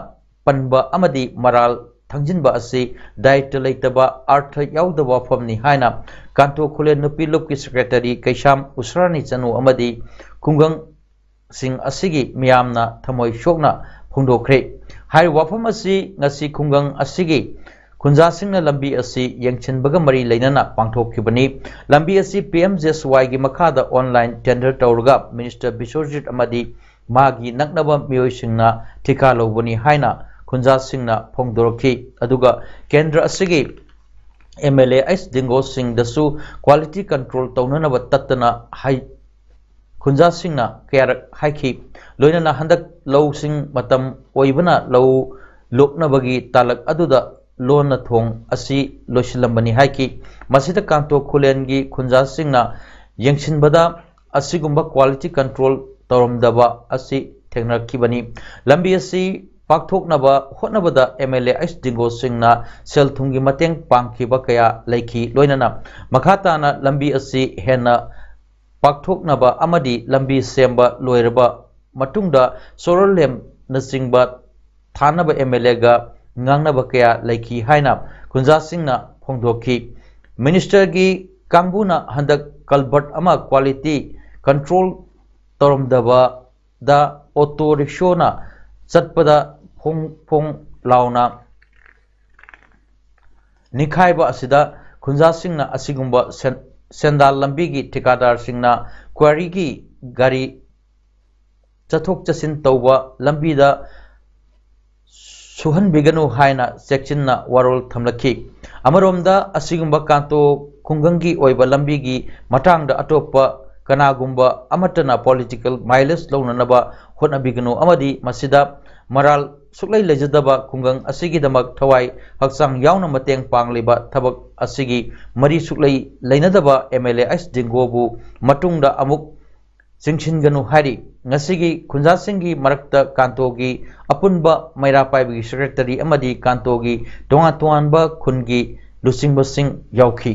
ꯄꯟꯕ ꯑꯃꯗꯤ ꯃꯔꯥꯜ ꯊꯪꯖꯤꯟꯕ ꯑꯁꯤ ꯗꯥꯌꯤꯠꯇ ꯂꯩꯇꯕ, ꯑꯔꯊ ꯌꯥꯎꯗꯕ ꯋꯥꯐꯝꯅꯤ ꯍꯥꯏꯅ ꯀꯥꯟꯇꯣ ꯈꯨꯂꯦꯟ ꯅꯨꯄꯤ ꯂꯨꯞꯀꯤ ꯁꯦꯀ꯭ꯔꯦꯇꯔꯤ ꯀꯩꯁꯥꯝ ꯎꯁ꯭ꯔꯥꯅꯤ ꯆꯅꯨ ꯑꯃꯗꯤ ꯈꯨꯡꯒꯪꯁꯤꯡ ꯑꯁꯤꯒꯤ ꯃꯤꯌꯥꯝꯅ ꯊꯃꯣꯏ ꯁꯣꯛꯅ ꯐꯣꯡꯗꯣꯛꯈ꯭ꯔꯦ꯫ ꯍꯥꯏꯔꯤꯕ ꯋꯥꯐꯝ ꯑꯁꯤ ꯉꯁꯤ ꯈꯨꯡꯒꯪ ꯑꯁꯤꯒꯤ ꯈꯨꯟꯖꯥꯁꯤꯡꯅ ꯂꯝꯕꯤ ꯑꯁꯤ ꯌꯦꯡꯁꯤꯟꯕꯒ ꯃꯔꯤ ꯂꯩꯅꯅ ꯄꯥꯡꯊꯣꯛꯈꯤꯕꯅꯤ꯫ ꯂꯝꯕꯤ ꯑꯁꯤ P M J S Yꯒꯤ ꯃꯈꯥꯗ online tender ꯇꯧꯔꯒ Minister ꯕꯤꯁ꯭ꯋꯖꯤꯠ ꯑꯃꯗꯤ ꯃꯥꯒꯤ ꯅꯛꯅꯕ ꯃꯤꯑꯣꯏꯁꯤꯡꯅ ꯊꯤꯀꯥ ꯂꯧꯕꯅꯤ ꯍꯥꯏꯅ ꯈꯨꯟꯖꯥꯁꯤꯡꯅ ꯐꯣꯡꯗꯣꯔꯛꯈꯤ꯫ ꯑꯗꯨꯒ ꯀꯦꯟꯗ꯭ꯔ ꯑꯁꯤꯒꯤ M L A H Dingo ꯁꯤꯡꯗꯁꯨ quality control ꯇꯧꯅꯅꯕ ꯇꯠꯇꯅ ꯍꯥꯏ-, ꯈꯨꯟꯖꯥꯁꯤꯡꯅ ꯀꯌꯥꯔꯛ ꯍꯥꯏꯈꯤ꯫ ꯂꯣꯏꯅꯅ ꯍꯟꯗꯛ ꯂꯧꯁꯤꯡ ꯃꯇꯝ ꯑꯣꯏꯕꯅ ꯂꯧ ꯂꯣꯛꯅꯕꯒꯤ ꯇꯥꯂꯛ ꯑꯗꯨꯗ ꯂꯣꯟꯅ ꯊꯣꯡ ꯑꯁꯤ ꯂꯣꯏꯁꯤꯜꯂꯝꯕꯅꯤ ꯍꯥꯏꯈꯤ꯫ ꯃꯁꯤꯗ ꯀꯥꯟꯇꯣ ꯈꯨꯂꯦꯟꯒꯤ ꯈꯨꯟꯖꯥꯁꯤꯡꯅ ꯌꯦꯡꯁꯤꯟꯕꯗ ꯑꯁꯤꯒꯨꯝꯕ quality control ꯇꯧꯔꯝꯗꯕ ꯑꯁꯤ ꯊꯦꯡꯅꯔꯛꯈꯤꯕꯅꯤ꯫ ꯂꯝꯕꯤ ꯑꯁꯤ ꯄꯥꯛꯊꯣꯛꯅꯕ ꯍꯣꯠꯅꯕꯗ M L A ꯑꯩꯆ ꯗꯤꯡꯒꯣ ꯁꯤꯡꯅ ꯁꯦꯜ ꯊꯨꯝꯒꯤ ꯃꯇꯦꯡ ꯄꯥꯡꯈꯤꯕ ꯀꯌꯥ ꯂꯩꯈꯤ꯫ ꯂꯣꯏꯅꯅ ꯃꯈꯥ ꯇꯥꯅ ꯂꯝꯕꯤ ꯑꯁꯤ ꯍꯦꯟꯅ ꯄꯥꯛꯊꯣꯛꯅꯕ ꯑꯃꯗꯤ ꯂꯝꯕꯤ ꯁꯦꯝꯕ ꯂꯣꯏꯔꯕ ꯃꯇꯨꯡꯗ solar lampꯅꯆꯤꯡꯕ ꯊꯥꯅꯕ M L Aꯒ ꯉꯥꯡꯅꯕ ꯀꯌꯥ ꯂꯩꯈꯤ ꯍꯥꯏꯅ ꯈꯨꯟꯖꯥꯁꯤꯡꯅ ꯐꯣꯡꯗꯣꯛꯈꯤ꯫ Ministerꯒꯤ ꯀꯥꯡꯕꯨꯅ ꯍꯟꯗꯛ culvert ꯑꯃ quality control ꯇꯧꯔꯝꯗꯕꯗ auto rickshawꯅ ꯆꯠꯄꯗ ꯐꯣꯡ ꯐꯣꯡ ꯂꯥꯎꯅ ꯅꯤꯡꯈꯥꯏꯕ ꯑꯁꯤꯗ ꯈꯨꯟꯖꯥꯁꯤꯡꯅ ꯑꯁꯤꯒꯨꯝꯕ ꯁꯦꯟ-, ꯁꯦꯟꯗꯥꯜ ꯂꯝꯕꯤꯒꯤ ꯊꯤꯀꯥꯗꯥꯔꯁꯤꯡꯅ quarryꯒꯤ ꯒꯥꯔꯤ ꯆꯠꯊꯣꯛ ꯆꯠꯁꯤꯟ ꯇꯧꯕ ꯂꯝꯕꯤꯗ ꯁꯨꯍꯟꯕꯤꯒꯅꯨ ꯍꯥꯏꯅ ꯆꯦꯛꯁꯤꯟꯅ ꯋꯥꯔꯣꯜ ꯊꯝꯂꯛꯈꯤ꯫ ꯑꯃꯔꯣꯝꯗ ꯑꯁꯤꯒꯨꯝꯕ ꯀꯥꯟꯇꯣ ꯈꯨꯡꯒꯪꯒꯤ ꯑꯣꯏꯕ ꯂꯝꯕꯤꯒꯤ ꯃꯇꯥꯡꯗ ꯑꯇꯣꯞꯄ ꯀꯅꯥꯒꯨꯝꯕ ꯑꯃꯠꯇꯅ political mileage ꯂꯧꯅꯅꯕ ꯍꯣꯠꯅꯕꯤꯒꯅꯨ ꯑꯃꯗꯤ ꯃꯁꯤꯗ ꯃꯔꯥꯜ ꯁꯨꯛꯂꯩ ꯂꯩꯖꯗꯕ ꯈꯨꯡꯒꯪ ꯑꯁꯤꯒꯤꯗꯃꯛ ꯊꯋꯥꯏ ꯍꯛꯆꯥꯡ ꯌꯥꯎꯅ ꯃꯇꯦꯡ ꯄꯥꯡꯂꯤꯕ ꯊꯕꯛ ꯑꯁꯤꯒꯤ ꯃꯔꯤ ꯁꯨꯛꯂꯩ ꯂꯩꯅꯗꯕ M L A ꯑꯩꯆ ꯗꯤꯡꯒꯣꯕꯨ ꯃꯇꯨꯡꯗ ꯑꯃꯨꯛ ꯆꯤꯡꯁꯤꯟꯒꯅꯨ ꯍꯥꯏꯔꯤ꯫ ꯉꯁꯤꯒꯤ ꯈꯨꯟꯖꯥꯁꯤꯡꯒꯤ ꯃꯔꯛꯇ ꯀꯥꯟꯇꯣꯒꯤ ꯑꯄꯨꯟꯕ ꯃꯩꯔꯥ ꯄꯥꯏꯕꯒꯤ secretary ꯑꯃꯗꯤ ꯀꯥꯟꯇꯣꯒꯤ ꯇꯣꯉꯥꯟ ꯇꯣꯉꯥꯟꯕ ꯈꯨꯟꯒꯤ ꯂꯨꯆꯤꯡꯕꯁꯤꯡ ꯌꯥꯎꯈꯤ꯫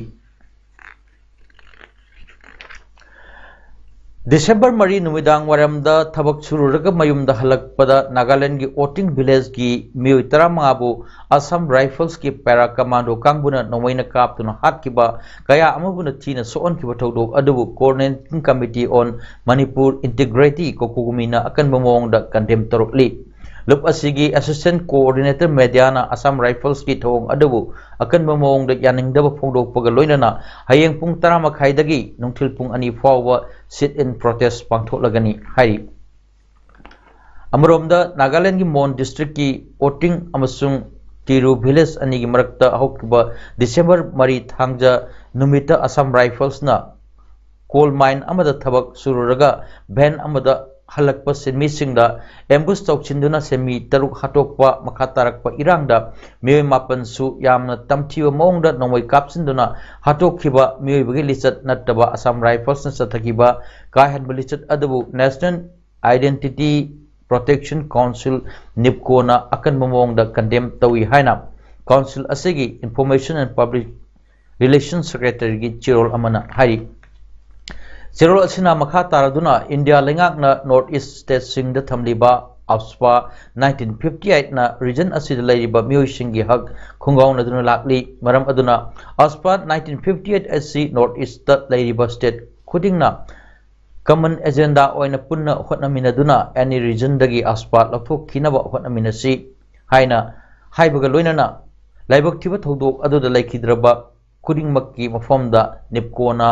December ꯃꯔꯤ ꯅꯨꯃꯤꯗꯥꯡ ꯋꯥꯏꯔꯝꯗ ꯊꯕꯛ ꯁꯨꯔꯨꯔꯒ ꯃꯌꯨꯝꯗ ꯍꯜꯂꯛꯄꯗ ꯅꯥꯒꯥꯂꯦꯟꯗꯒꯤ ꯑꯣꯇꯤꯡ villageꯀꯤ ꯃꯤꯑꯣꯏ ꯇꯔꯥꯃꯉꯥꯕꯨ Assam Riflesꯀꯤ para commando ꯀꯥꯡꯕꯨꯅ ꯅꯣꯡꯃꯩꯅ ꯀꯥꯞꯇꯨꯅ ꯍꯥꯠꯈꯤꯕ ꯀꯌꯥ ꯑꯃꯕꯨꯅ ꯊꯤꯅ ꯁꯣꯛꯍꯟꯈꯤꯕ ꯊꯧꯗꯣꯛ ꯑꯗꯨꯕꯨ Coordinating Committee on Manipur Integrity, COCOMIꯅ ꯑꯀꯟꯕ ꯃꯑꯣꯡꯗ condemn ꯇꯧꯔꯛꯂꯤ꯫ ꯂꯨꯞ ꯑꯁꯤꯒꯤ Assistant Coordinator Mediaꯅ Assam Riflesꯀꯤ ꯊꯧꯑꯣꯡ ꯑꯗꯨꯕꯨ ꯑꯀꯟꯕ ꯃꯑꯣꯡꯗ ꯌꯥꯅꯤꯡꯗꯕ ꯐꯣꯡꯗꯣꯛꯄꯒ ꯂꯣꯏꯅꯅ ꯍꯌꯦꯡ ꯄꯨꯡ ꯇꯔꯥ ꯃꯈꯥꯏꯗꯒꯤ ꯅꯨꯡꯊꯤꯜ ꯄꯨꯡ ꯑꯅꯤ ꯐꯥꯎꯕ sit-in protest ꯄꯥꯡꯊꯣꯛꯂꯒꯅꯤ ꯍꯥꯏꯔꯤ꯫ ꯑꯃꯔꯣꯝꯗ ꯅꯥꯒꯥꯂꯦꯟꯗꯒꯤ ꯃꯣꯟ districtꯀꯤ ꯑꯣꯇꯤꯡ ꯑꯃꯁꯨꯡ ꯇꯤꯔꯨ village ꯑꯅꯤꯒꯤ ꯃꯔꯛꯇ ꯍꯧꯈꯤꯕ ꯗꯤꯁꯦꯝꯕꯔ ꯃꯔꯤ ꯊꯥꯡꯖ ꯅꯨꯃꯤꯠꯇ Assam Riflesꯅ coal mine ꯑꯃꯗ ꯊꯕꯛ ꯁꯨꯔꯨꯔꯒ van ꯑꯃꯗ ꯍꯜꯂꯛꯄ ꯁꯤꯟꯃꯤꯁꯤꯡꯗ ambush ꯇꯧꯁꯤꯟꯗꯨꯅ ꯁꯤꯟꯃꯤ ꯇꯔꯨꯛ ꯍꯥꯠꯇꯣꯛꯄ ꯃꯈꯥ ꯇꯥꯔꯛꯄ ꯏꯔꯥꯡꯗ ꯃꯤꯑꯣꯏ ꯃꯥꯄꯟꯁꯨ ꯌꯥꯝꯅ ꯇꯝꯊꯤꯕ ꯃꯑꯣꯡꯗ ꯅꯣꯡꯃꯩ ꯀꯥꯞꯁꯤꯟꯗꯨꯅ ꯍꯥꯠꯇꯣꯛꯈꯤꯕ ꯃꯤꯑꯣꯏꯕꯒꯤ ꯂꯤꯆꯠ ꯅꯠꯇꯕ Assam Riflesꯅ ꯆꯠꯊꯈꯤꯕ ꯀꯥ ꯍꯦꯟꯕ ꯂꯤꯆꯠ ꯑꯗꯨꯕꯨ National Identity Protection Council, NEEPCOꯅ ꯑꯀꯟꯕ ꯃꯑꯣꯡꯗ condemn ꯇꯧꯏ ꯍꯥꯏꯅ council ꯑꯁꯤꯒꯤ Information and Public Relations Secretaryꯒꯤ ꯆꯦꯔꯣꯜ ꯑꯃꯅ ꯍꯥꯏꯔꯤ꯫ ꯆꯦꯔꯣꯜ ꯑꯁꯤꯅ ꯃꯈꯥ ꯇꯥꯔꯗꯨꯅ ꯏꯟꯗꯤꯌꯥ ꯂꯩꯉꯥꯛꯅ North East stateꯁꯤꯡꯗ ꯊꯝꯂꯤꯕ AFSPA nineteen fifty eightꯅ region ꯑꯁꯤꯗ ꯂꯩꯔꯤꯕ ꯃꯤꯑꯣꯏꯁꯤꯡꯒꯤ ꯍꯛ ꯈꯣꯡꯒꯥꯎꯅꯗꯨꯅ ꯂꯥꯛꯂꯤ꯫ ꯃꯔꯝ ꯑꯗꯨꯅ AFSPA nineteen fifty eight ꯑꯁꯤ North Eastꯇ ꯂꯩꯔꯤꯕ state ꯈꯨꯗꯤꯡꯅ common agenda ꯑꯣꯏꯅ ꯄꯨꯟꯅ ꯍꯣꯠꯅꯃꯤꯟꯅꯗꯨꯅ any regionꯗꯒꯤ AFSPA ꯂꯧꯊꯣꯛꯈꯤꯅꯕ ꯍꯣꯠꯅꯃꯤꯟꯅꯁꯤ ꯍꯥꯏꯅ ꯍꯥꯏꯕꯒ ꯂꯣꯏꯅꯅ ꯂꯥꯏꯕꯛ ꯊꯤꯕ ꯊꯧꯗꯣꯛ ꯑꯗꯨꯗ ꯂꯩꯈꯤꯗ꯭ꯔꯕ ꯈꯨꯗꯤꯡꯃꯛꯀꯤ ꯃꯐꯝꯗ NEEPCOꯅ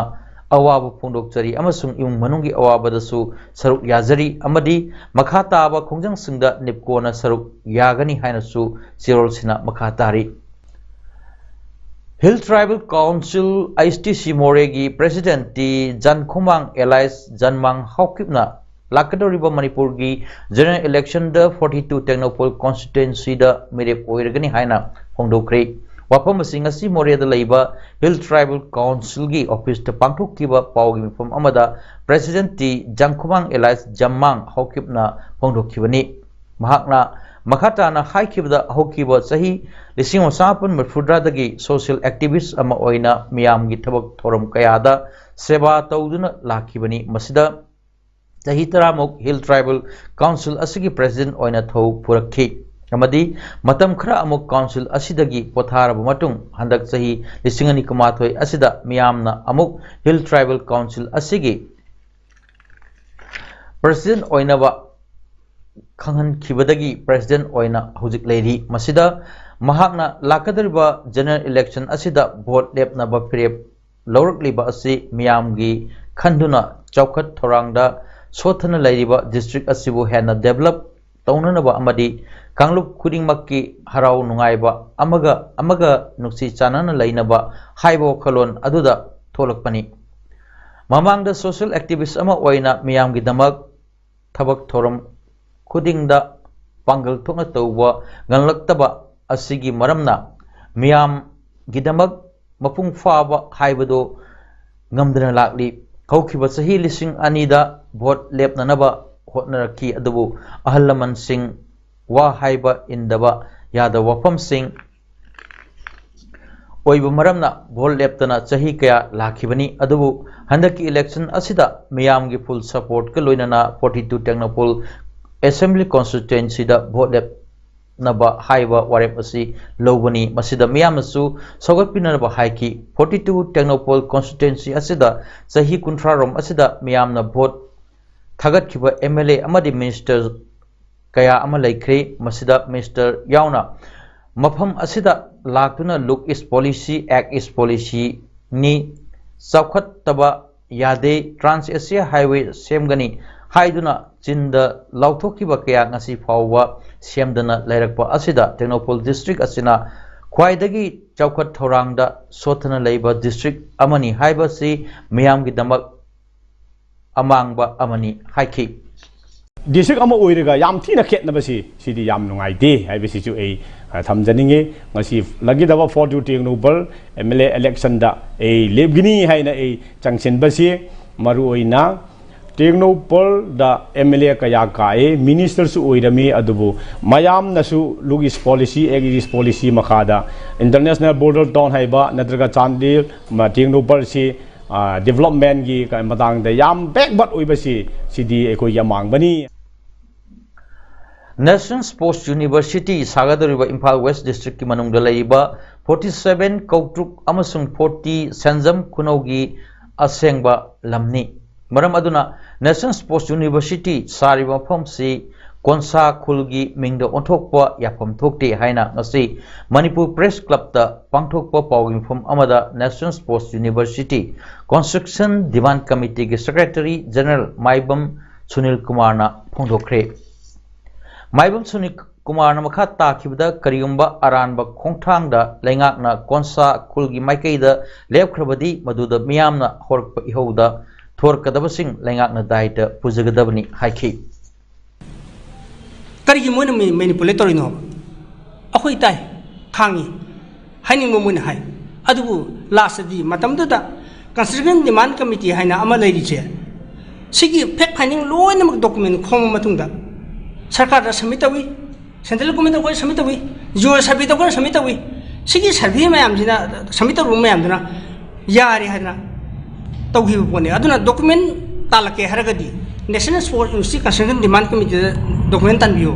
ꯑꯋꯥꯕ ꯐꯣꯡꯗꯣꯛꯆꯔꯤ ꯑꯃꯁꯨꯡ ꯏꯃꯨꯡ ꯃꯅꯨꯡꯒꯤ ꯑꯋꯥꯕꯗꯁꯨ ꯁꯔꯨꯛ ꯌꯥꯖꯔꯤ ꯑꯃꯗꯤ ꯃꯈꯥ ꯇꯥꯕ ꯈꯣꯡꯖꯪꯁꯤꯡꯗ NEEPCOꯅ ꯁꯔꯨꯛ ꯌꯥꯒꯅꯤ ꯍꯥꯏꯅꯁꯨ ꯆꯦꯔꯣꯜꯁꯤꯅ ꯃꯈꯥ ꯇꯥꯔꯤ꯫ Hill Tribal Council, HTC Moreꯒꯤ President T Jankhumang alias Janmang ꯍꯥꯎꯀꯤꯞꯅ ꯂꯥꯛꯀꯗꯧꯔꯤꯕ ꯃꯅꯤꯄꯨꯔꯒꯤ general electionꯗ forty two ꯇꯦꯡꯅꯧꯄꯜ constituencyꯗ ꯃꯤꯔꯦꯞ ꯑꯣꯏꯔꯒꯅꯤ ꯍꯥꯏꯅ ꯐꯣꯡꯗꯣꯛꯈ꯭ꯔꯦ꯫ ꯋꯥꯐꯝ ꯑꯁꯤ ꯉꯁꯤ ꯃꯣꯔꯦꯗ ꯂꯩꯕ Hill Tribal Councilꯒꯤ officeꯇ ꯄꯥꯡꯊꯣꯛꯈꯤꯕ ꯄꯥꯎꯒꯤ ꯃꯤꯐꯝ ꯑꯃꯗ President ꯇꯤ ꯖꯪꯈꯨꯃꯥꯡ alias ꯖꯝꯃꯥꯡ ꯍꯥꯎꯀꯤꯞꯅ ꯐꯣꯡꯗꯣꯛꯈꯤꯕꯅꯤ꯫ ꯃꯍꯥꯛꯅ ꯃꯈꯥ ꯇꯥꯅ ꯍꯥꯏꯈꯤꯕꯗ, ꯍꯧꯈꯤꯕ ꯆꯍꯤ ꯂꯤꯁꯤꯡ ꯑꯃ ꯆꯃꯥꯄꯟ ꯃꯔꯤꯐꯨꯇꯔꯥꯗꯒꯤ social activist ꯑꯃ ꯑꯣꯏꯅ ꯃꯤꯌꯥꯝꯒꯤ ꯊꯕꯛ ꯊꯧꯔꯝ ꯀꯌꯥꯗ ꯁꯦꯕꯥ ꯇꯧꯗꯨꯅ ꯂꯥꯛꯈꯤꯕꯅꯤ꯫ ꯃꯁꯤꯗ ꯆꯍꯤ ꯇꯔꯥꯃꯨꯛ Hill Tribal Council ꯑꯁꯤꯒꯤ President ꯑꯣꯏꯅ ꯊꯧ ꯄꯨꯔꯛꯈꯤ ꯑꯃꯗꯤ ꯃꯇꯝ ꯈꯔ ꯑꯃꯨꯛ council ꯑꯁꯤꯗꯒꯤ ꯄꯣꯊꯥꯔꯕ ꯃꯇꯨꯡ, ꯍꯟꯗꯛ ꯆꯍꯤ ꯂꯤꯁꯤꯡ ꯑꯅꯤ ꯀꯨꯟꯃꯥꯊꯣꯏ ꯑꯁꯤꯗ ꯃꯤꯌꯥꯝꯅ ꯑꯃꯨꯛ Hill Tribal Council ꯑꯁꯤꯒꯤ President ꯑꯣꯏꯅꯕ ꯈꯪꯍꯟꯈꯤꯕꯗꯒꯤ president ꯑꯣꯏꯅ ꯍꯧꯖꯤꯛ ꯂꯩꯔꯤ꯫ ꯃꯁꯤꯗ ꯃꯍꯥꯛꯅ ꯂꯥꯛꯀꯗꯧꯔꯤꯕ general election ꯑꯁꯤꯗ vote ꯂꯦꯞꯅꯕ ꯐꯤꯔꯦꯞ ꯂꯧꯔꯛꯂꯤꯕ ꯑꯁꯤ ꯃꯤꯌꯥꯝꯒꯤ ꯈꯟꯗꯨꯅ ꯆꯥꯎꯈꯠ ꯊꯧꯔꯥꯡꯗ ꯁꯣꯠꯊꯅ ꯂꯩꯔꯤꯕ district ꯑꯁꯤꯕꯨ ꯍꯦꯟꯅ develop ꯇꯧꯅꯅꯕ ꯑꯃꯗꯤ ꯀꯥꯡꯂꯨꯞ ꯈꯨꯗꯤꯡꯃꯛꯀꯤ ꯍꯔꯥꯎ ꯅꯨꯡꯉꯥꯏꯕ ꯑꯃꯒ ꯑꯃꯒ ꯅꯨꯡꯁꯤ ꯆꯥꯟꯅꯅ ꯂꯩꯅꯕ ꯍꯥꯏꯕ ꯋꯥꯈꯜꯂꯣꯟ ꯑꯗꯨꯗ ꯊꯣꯛꯂꯛꯄꯅꯤ꯫ ꯃꯃꯥꯡꯗ social activist ꯑꯃ ꯑꯣꯏꯅ ꯃꯤꯌꯥꯝꯒꯤꯗꯃꯛ ꯊꯕꯛ ꯊꯧꯔꯝ ꯈꯨꯗꯤꯡꯗ ꯄꯥꯡꯒꯜ ꯊꯣꯛꯅ ꯇꯧꯕ ꯉꯝꯂꯛꯇꯕ ꯑꯁꯤꯒꯤ ꯃꯔꯝꯅ ꯃꯤꯌꯥꯝꯒꯤꯗꯃꯛ ꯃꯄꯨꯡ ꯐꯥꯕ ꯍꯥꯏꯕꯗꯨ ꯉꯝꯗꯅ ꯂꯥꯛꯂꯤ꯫ ꯍꯧꯈꯤꯕ ꯆꯍꯤ ꯂꯤꯁꯤꯡ ꯑꯅꯤꯗ vote ꯂꯦꯞꯅꯅꯕ ꯍꯣꯠꯅꯔꯛꯈꯤ, ꯑꯗꯨꯕꯨ ꯑꯍꯜ ꯂꯃꯟꯁꯤꯡ ꯋꯥ ꯍꯥꯏꯕ ꯏꯟꯗꯕ ꯌꯥꯗꯕ ꯋꯥꯐꯝꯁꯤꯡ ꯑꯣꯏꯕ ꯃꯔꯝꯅ vote ꯂꯦꯞꯇꯅ ꯆꯍꯤ ꯀꯌꯥ ꯂꯥꯛꯈꯤꯕꯅꯤ꯫ ꯑꯗꯨꯕꯨ ꯍꯟꯗꯛꯀꯤ election ꯑꯁꯤꯗ ꯃꯤꯌꯥꯝꯒꯤ full supportꯀ ꯂꯣꯏꯅꯅ forty two Tengnoupal assembly constituencyꯗ vote ꯂꯦꯞꯅꯕ ꯍꯥꯏꯕ ꯋꯥꯔꯦꯞ ꯑꯁꯤ ꯂꯧꯕꯅꯤ꯫ ꯃꯁꯤꯗ ꯃꯤꯌꯥꯝꯅꯁꯨ ꯁꯧꯒꯠꯄꯤꯅꯅꯕ ꯍꯥꯏꯈꯤ꯫ Forty two ꯇꯦꯡꯅꯧꯄꯜ constituency ꯑꯁꯤꯗ ꯆꯍꯤ ꯀꯨꯟꯊ꯭ꯔꯥ ꯔꯣꯝ ꯑꯁꯤꯗ ꯃꯤꯌꯥꯝꯅ vote ꯊꯥꯒꯠꯈꯤꯕ MLA ꯑꯃꯗꯤ minister ꯀꯌꯥ ꯑꯃ ꯂꯩꯈ꯭ꯔꯦ꯫ ꯃꯁꯤꯗ minister ꯌꯥꯎꯅ ꯃꯐꯝ ꯑꯁꯤꯗ ꯂꯥꯛꯇꯨꯅ look east policy, act east policyꯅꯤ, ꯆꯥꯎꯈꯠꯇꯕ ꯌꯥꯗꯦ, Trans Asia Highway ꯁꯦꯝꯒꯅꯤ ꯍꯥꯏꯗꯨꯅ ꯆꯤꯟꯗ ꯂꯥꯎꯊꯣꯛꯈꯤꯕ ꯀꯌꯥ ꯉꯁꯤ ꯐꯥꯎꯕ ꯁꯦꯝꯗꯅ ꯂꯩꯔꯛꯄ ꯑꯁꯤꯗ ꯇꯦꯡꯅꯧꯄꯜ district ꯑꯁꯤꯅ ꯈ꯭ꯋꯥꯏꯗꯒꯤ ꯆꯥꯎꯈꯠ ꯊꯧꯔꯥꯡꯗ ꯁꯣꯠꯊꯅ ꯂꯩꯕ district ꯑꯃꯅꯤ ꯍꯥꯏꯕꯁꯤ ꯃꯤꯌꯥꯝꯒꯤꯗꯃꯛ ꯑꯃꯥꯡꯕ ꯑꯃꯅꯤ ꯍꯥꯏꯈꯤ꯫ District ꯑꯃ ꯑꯣꯏꯔꯒ ꯌꯥꯝ ꯊꯤꯅ ꯈꯦꯠꯅꯕꯁꯤ ꯁꯤꯗꯤ ꯌꯥꯝ ꯅꯨꯡꯉꯥꯏꯇꯦ ꯍꯥꯏꯕꯁꯤꯁꯨ ꯑꯩ ꯑ, ꯊꯝꯖꯅꯤꯡꯉꯤ꯫ ꯉꯁꯤ ꯂꯥꯛꯀꯗꯕ forty two ꯇꯦꯡꯅꯧꯄꯜ MLA electionꯗ ꯑꯩ ꯂꯦꯞꯒꯅꯤ ꯍꯥꯏꯅ ꯑꯩ ꯆꯪꯁꯤꯟꯕꯁꯤ ꯃꯔꯨꯑꯣꯏꯅ ꯇꯦꯡꯅꯧꯄꯜꯗ MLA ꯀꯌꯥ ꯀꯥꯏ, ministerꯁꯨ ꯑꯣꯏꯔꯝꯃꯤ, ꯑꯗꯨꯕꯨ ꯃꯌꯥꯝꯅꯁꯨ look east policy, act east policy ꯃꯈꯥꯗ international border town ꯍꯥꯏꯕ ꯅꯠꯇ꯭ꯔꯒ ꯆꯥꯟꯗꯦꯜ ꯃ, ꯇꯦꯡꯅꯧꯄꯜꯁꯤ ꯑ, developmentꯀꯤ ꯀ-, ꯃꯇꯥꯡꯗ ꯌꯥꯝ backward ꯑꯣꯏꯕꯁꯤ ꯁꯤꯗꯤ ꯑꯩꯈꯣꯏꯒꯤ ꯑꯃꯥꯡꯕꯅꯤ꯫ National Sports University ꯁꯥꯒꯗꯧꯔꯤꯕ Imphal West districtꯀꯤ ꯃꯅꯨꯡꯗ ꯂꯩꯔꯤꯕ forty seven ꯀꯧꯇ꯭ꯔꯨꯛ ꯑꯃꯁꯨꯡ forty ꯁꯦꯟꯖꯝ ꯈꯨꯅꯧꯒꯤ ꯑꯁꯦꯡꯕ ꯂꯝꯅꯤ꯫ ꯃꯔꯝ ꯑꯗꯨꯅ National Sports University ꯁꯥꯔꯤꯕ ꯃꯐꯝꯁꯤ ꯀꯣꯟꯁꯥ ꯈꯨꯜꯒꯤ ꯃꯤꯡꯗ ꯑꯣꯟꯊꯣꯛꯄ ꯌꯥꯐꯝ ꯊꯣꯛꯇꯦ ꯍꯥꯏꯅ ꯉꯁꯤ ꯃꯅꯤꯄꯨꯔ ꯄ꯭ꯔꯦꯁ ꯀ꯭ꯂꯕꯇ ꯄꯥꯡꯊꯣꯛꯄ ꯄꯥꯎꯒꯤ ꯃꯤꯐꯝ ꯑꯃꯗ National Sports University Construction Demand Committeeꯒꯤ Secretary General ꯃꯥꯏꯕꯝ ꯁꯨꯅꯤꯜ ꯀꯨꯃꯥꯔꯅ ꯐꯣꯡꯗꯣꯛꯈ꯭ꯔꯦ꯫ ꯃꯥꯏꯕꯝ ꯁꯨꯅꯤꯜ ꯀꯨꯃꯥꯔꯅ ꯃꯈꯥ ꯇꯥꯈꯤꯕꯗ, ꯀꯔꯤꯒꯨꯝꯕ ꯑꯔꯥꯟꯕ ꯈꯣꯡꯊꯥꯡꯗ ꯂꯩꯉꯥꯛꯅ ꯀꯣꯟꯁꯥ ꯈꯨꯜꯒꯤ ꯃꯥꯏꯀꯩꯗ ꯂꯦꯞꯈ꯭ꯔꯕꯗꯤ, ꯃꯗꯨꯗ ꯃꯤꯌꯥꯝꯅ ꯍꯧꯔꯛꯄ ꯏꯍꯧꯗ ꯊꯣꯔꯛꯀꯗꯕꯁꯤꯡ ꯂꯩꯉꯥꯛꯅ ꯗꯥꯏꯇ ꯄꯨꯖꯒꯗꯕꯅꯤ ꯍꯥꯏꯈꯤ꯫ ꯀꯔꯤꯒꯤ ꯃꯣꯏꯅ ꯃꯦꯅꯤꯄꯨꯂꯦꯠ ꯇꯧꯔꯤꯅꯣꯕ? ꯑꯩꯈꯣꯏ ꯇꯥꯏ, ꯈꯥꯡꯉꯤ, ꯍꯥꯏꯅꯤꯡꯕ ꯃꯣꯏꯅ ꯍꯥꯏ꯫ ꯑꯗꯨꯕꯨ ꯂꯥꯁꯇꯗꯤ ꯃꯇꯝꯗꯨꯗ Construction Demand Committee ꯍꯥꯏꯅ ꯑꯃ ꯂꯩꯔꯤꯁꯦ, ꯁꯤꯒꯤ ꯐꯦꯛ ꯐꯥꯏꯟꯗꯤꯡ ꯂꯣꯏꯅꯃꯛ ꯗꯣꯀꯨꯃꯦꯟ ꯈꯣꯝꯕ ꯃꯇꯨꯡꯗ ꯁꯔꯀꯥꯔꯗ ꯁꯕꯃꯤꯠ ꯇꯧꯏ, ꯁꯦꯟꯇ꯭ꯔꯦꯜ ꯒꯣꯔꯃꯦꯟꯗ ꯑꯩꯈꯣꯏ ꯁꯕꯃꯤꯠ ꯇꯧꯏ, ꯖꯤꯑꯣ ꯁꯔꯚꯦꯗ ꯑꯩꯈꯣꯏꯅ ꯁꯕꯃꯤꯠ ꯇꯧꯏ꯫ ꯁꯤꯒꯤ ꯁꯔꯚꯦ ꯃꯌꯥꯝꯁꯤꯅ, ꯁꯕꯃꯤꯠ ꯇꯧꯔꯨꯕ ꯃꯌꯥꯝꯗꯨꯅ ꯌꯥꯔꯦ ꯍꯥꯏꯗꯅ ꯇꯧꯈꯤꯕ ꯄꯣꯠꯅꯤ꯫ ꯑꯗꯨꯅ ꯗꯣꯀꯨꯃꯦꯟ ꯇꯥꯜꯂꯛꯀꯦ ꯍꯥꯏꯔꯒꯗꯤ National Sports University Construction Demand Committeeꯗ ꯗꯣꯀꯨꯃꯦꯟ ꯇꯥꯟꯕꯤꯌꯨ꯫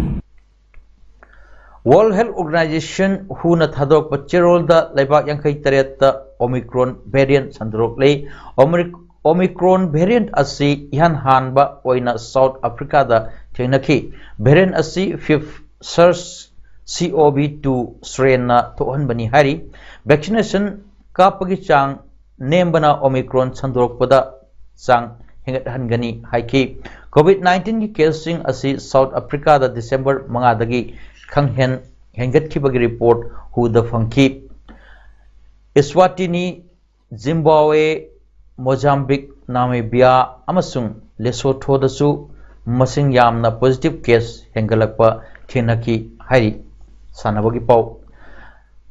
World Health Organization, WHOꯅ ꯊꯥꯗꯣꯔꯛꯄ ꯆꯦꯔꯣꯜꯗ ꯂꯩꯕꯥꯛ ꯌꯥꯡꯈꯩ ꯇꯔꯦꯠꯇ Omicron variant ꯁꯟꯗꯣꯔꯛꯂꯦ꯫ Omic-, Omicron variant ꯑꯁꯤ ꯏꯍꯥꯟ ꯍꯥꯟꯕ ꯑꯣꯏꯅ South Africaꯗ ꯊꯦꯡꯅꯈꯤ꯫ Variant ꯑꯁꯤ fifth Surge C O V two strainꯅ ꯊꯣꯛꯍꯟꯕꯅꯤ ꯍꯥꯏꯔꯤ꯫ Vaccination ꯀꯥꯞꯄꯒꯤ ꯆꯥꯡ ꯅꯦꯝꯕꯅ Omicron ꯁꯟꯗꯣꯔꯛꯄꯗ ꯆꯥꯡ ꯍꯦꯟꯒꯠꯍꯟꯒꯅꯤ ꯍꯥꯏꯈꯤ꯫ COVID nineteenꯒꯤ caseꯁꯤꯡ ꯑꯁꯤ South Africaꯗ December ꯃꯉꯥꯗꯒꯤ ꯈꯪꯍꯦꯟ ꯍꯦꯟꯒꯠꯈꯤꯕꯒꯤ report WHOꯗ ꯐꯪꯈꯤ꯫ Eswatini, Zimbabwe, Mozambique, Namibia ꯑꯃꯁꯨꯡ Lesothoꯗꯁꯨ ꯃꯁꯤꯡ ꯌꯥꯝꯅ positive case ꯍꯦꯟꯒꯠꯂꯛꯄ ꯊꯦꯡꯅꯈꯤ ꯍꯥꯏꯔꯤ꯫ ꯁꯥꯟꯅꯕꯒꯤ ꯄꯥꯎ꯫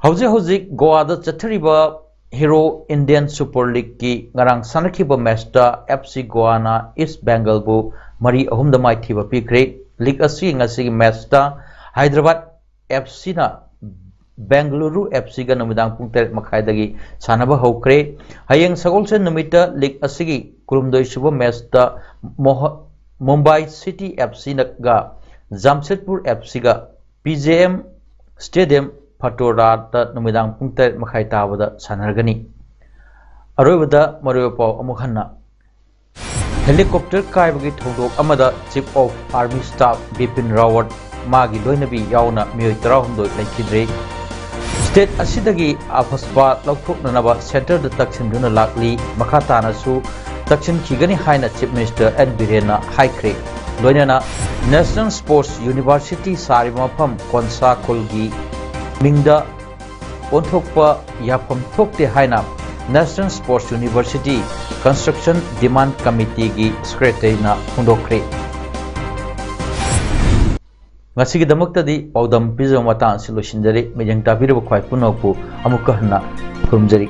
ꯍꯧꯖꯤꯛ ꯍꯧꯖꯤꯛ ꯒꯣꯋꯥꯗ ꯆꯠꯊꯔꯤꯕ Hero Indian Super Leagueꯀꯤ ꯉꯔꯥꯡ ꯁꯥꯟꯅꯈꯤꯕ matchꯇ F C ꯒꯣꯋꯥꯅ East Bengalꯕꯨ ꯃꯔꯤ ꯑꯍꯨꯝꯗ ꯃꯥꯏꯊꯤꯕ ꯄꯤꯈ꯭ꯔꯦ꯫ League ꯑꯁꯤꯒꯤ ꯉꯁꯤꯒꯤ matchꯇ Hyderabad F Cꯅ Bengaluru F Cꯒ ꯅꯨꯃꯤꯗꯥꯡ ꯄꯨꯡ ꯇꯔꯦꯠ ꯃꯈꯥꯏꯗꯒꯤ ꯁꯥꯟꯅꯕ ꯍꯧꯈ꯭ꯔꯦ꯫ ꯍꯌꯦꯡ ꯁꯒꯣꯜꯁꯦꯟ ꯅꯨꯃꯤꯠꯇ league ꯑꯁꯤꯒꯤ ꯀꯨꯟꯍꯨꯝꯗꯣꯏ ꯁꯨꯕ matchꯇ ꯃꯣꯍ-, Mumbai City F Cꯅꯒ Jamshedpur F Cꯒ P J M Stadium, Fatorada ꯅꯨꯃꯤꯗꯥꯡ ꯄꯨꯡ ꯇꯔꯦꯠ ꯃꯈꯥꯏ ꯇꯥꯕꯗ ꯁꯥꯟꯅꯔꯒꯅꯤ꯫ ꯑꯔꯣꯏꯕꯗ ꯃꯔꯨꯑꯣꯏꯕ ꯄꯥꯎ ꯑꯃꯨꯛ ꯍꯟꯅ꯫ Helicopter ꯀꯥꯏꯕꯒꯤ ꯊꯧꯗꯣꯛ ꯑꯃꯗ Chief of Army Staff Bipin Rawat, ꯃꯥꯒꯤ ꯂꯣꯏꯅꯕꯤ ꯌꯥꯎꯅ ꯃꯤꯑꯣꯏ ꯇꯔꯥꯍꯨꯝꯗꯣꯏ ꯂꯩꯈꯤꯗ꯭ꯔꯦ꯫ State ꯑꯁꯤꯗꯒꯤ ꯑꯐꯁꯄꯥ ꯂꯧꯊꯣꯛꯅꯅꯕ centreꯗ ꯇꯛꯁꯤꯟꯗꯨꯅ ꯂꯥꯛꯂꯤ꯫ ꯃꯈꯥ ꯇꯥꯅꯁꯨ ꯇꯛꯁꯤꯟꯈꯤꯒꯅꯤ ꯍꯥꯏꯅ Chief Minister ꯑꯦꯟ ꯕꯤꯔꯦꯟꯅ ꯍꯥꯏꯈ꯭ꯔꯦ꯫ ꯂꯣꯏꯅꯅ National Sports University ꯁꯥꯔꯤꯕ ꯃꯐꯝ ꯀꯣꯟꯁꯥ ꯈꯨꯜꯒꯤ ꯃꯤꯡꯗ ꯑꯣꯟꯊꯣꯛꯄ ꯌꯥꯐꯝ ꯊꯣꯛꯇꯦ ꯍꯥꯏꯅ National Sports University Construction Demand Committeeꯒꯤ Secretaryꯅ ꯐꯣꯡꯗꯣꯛꯈ꯭ꯔꯦ꯫ ꯉꯁꯤꯒꯤꯗꯃꯛꯇꯗꯤ ꯄꯥꯎꯗꯝ ꯄꯤꯖꯕ ꯃꯇꯥꯡ ꯑꯁꯤ ꯂꯣꯏꯁꯤꯟꯖꯔꯤ꯫ ꯃꯤꯠꯌꯦꯡ ꯇꯥꯕꯤꯔꯤꯕ ꯈ꯭ꯋꯥꯏ ꯄꯨꯝꯅꯃꯛꯄꯨ ꯑꯃꯨꯛꯀ ꯍꯟꯅ ꯈꯨꯔꯨꯝꯖꯔꯤ꯫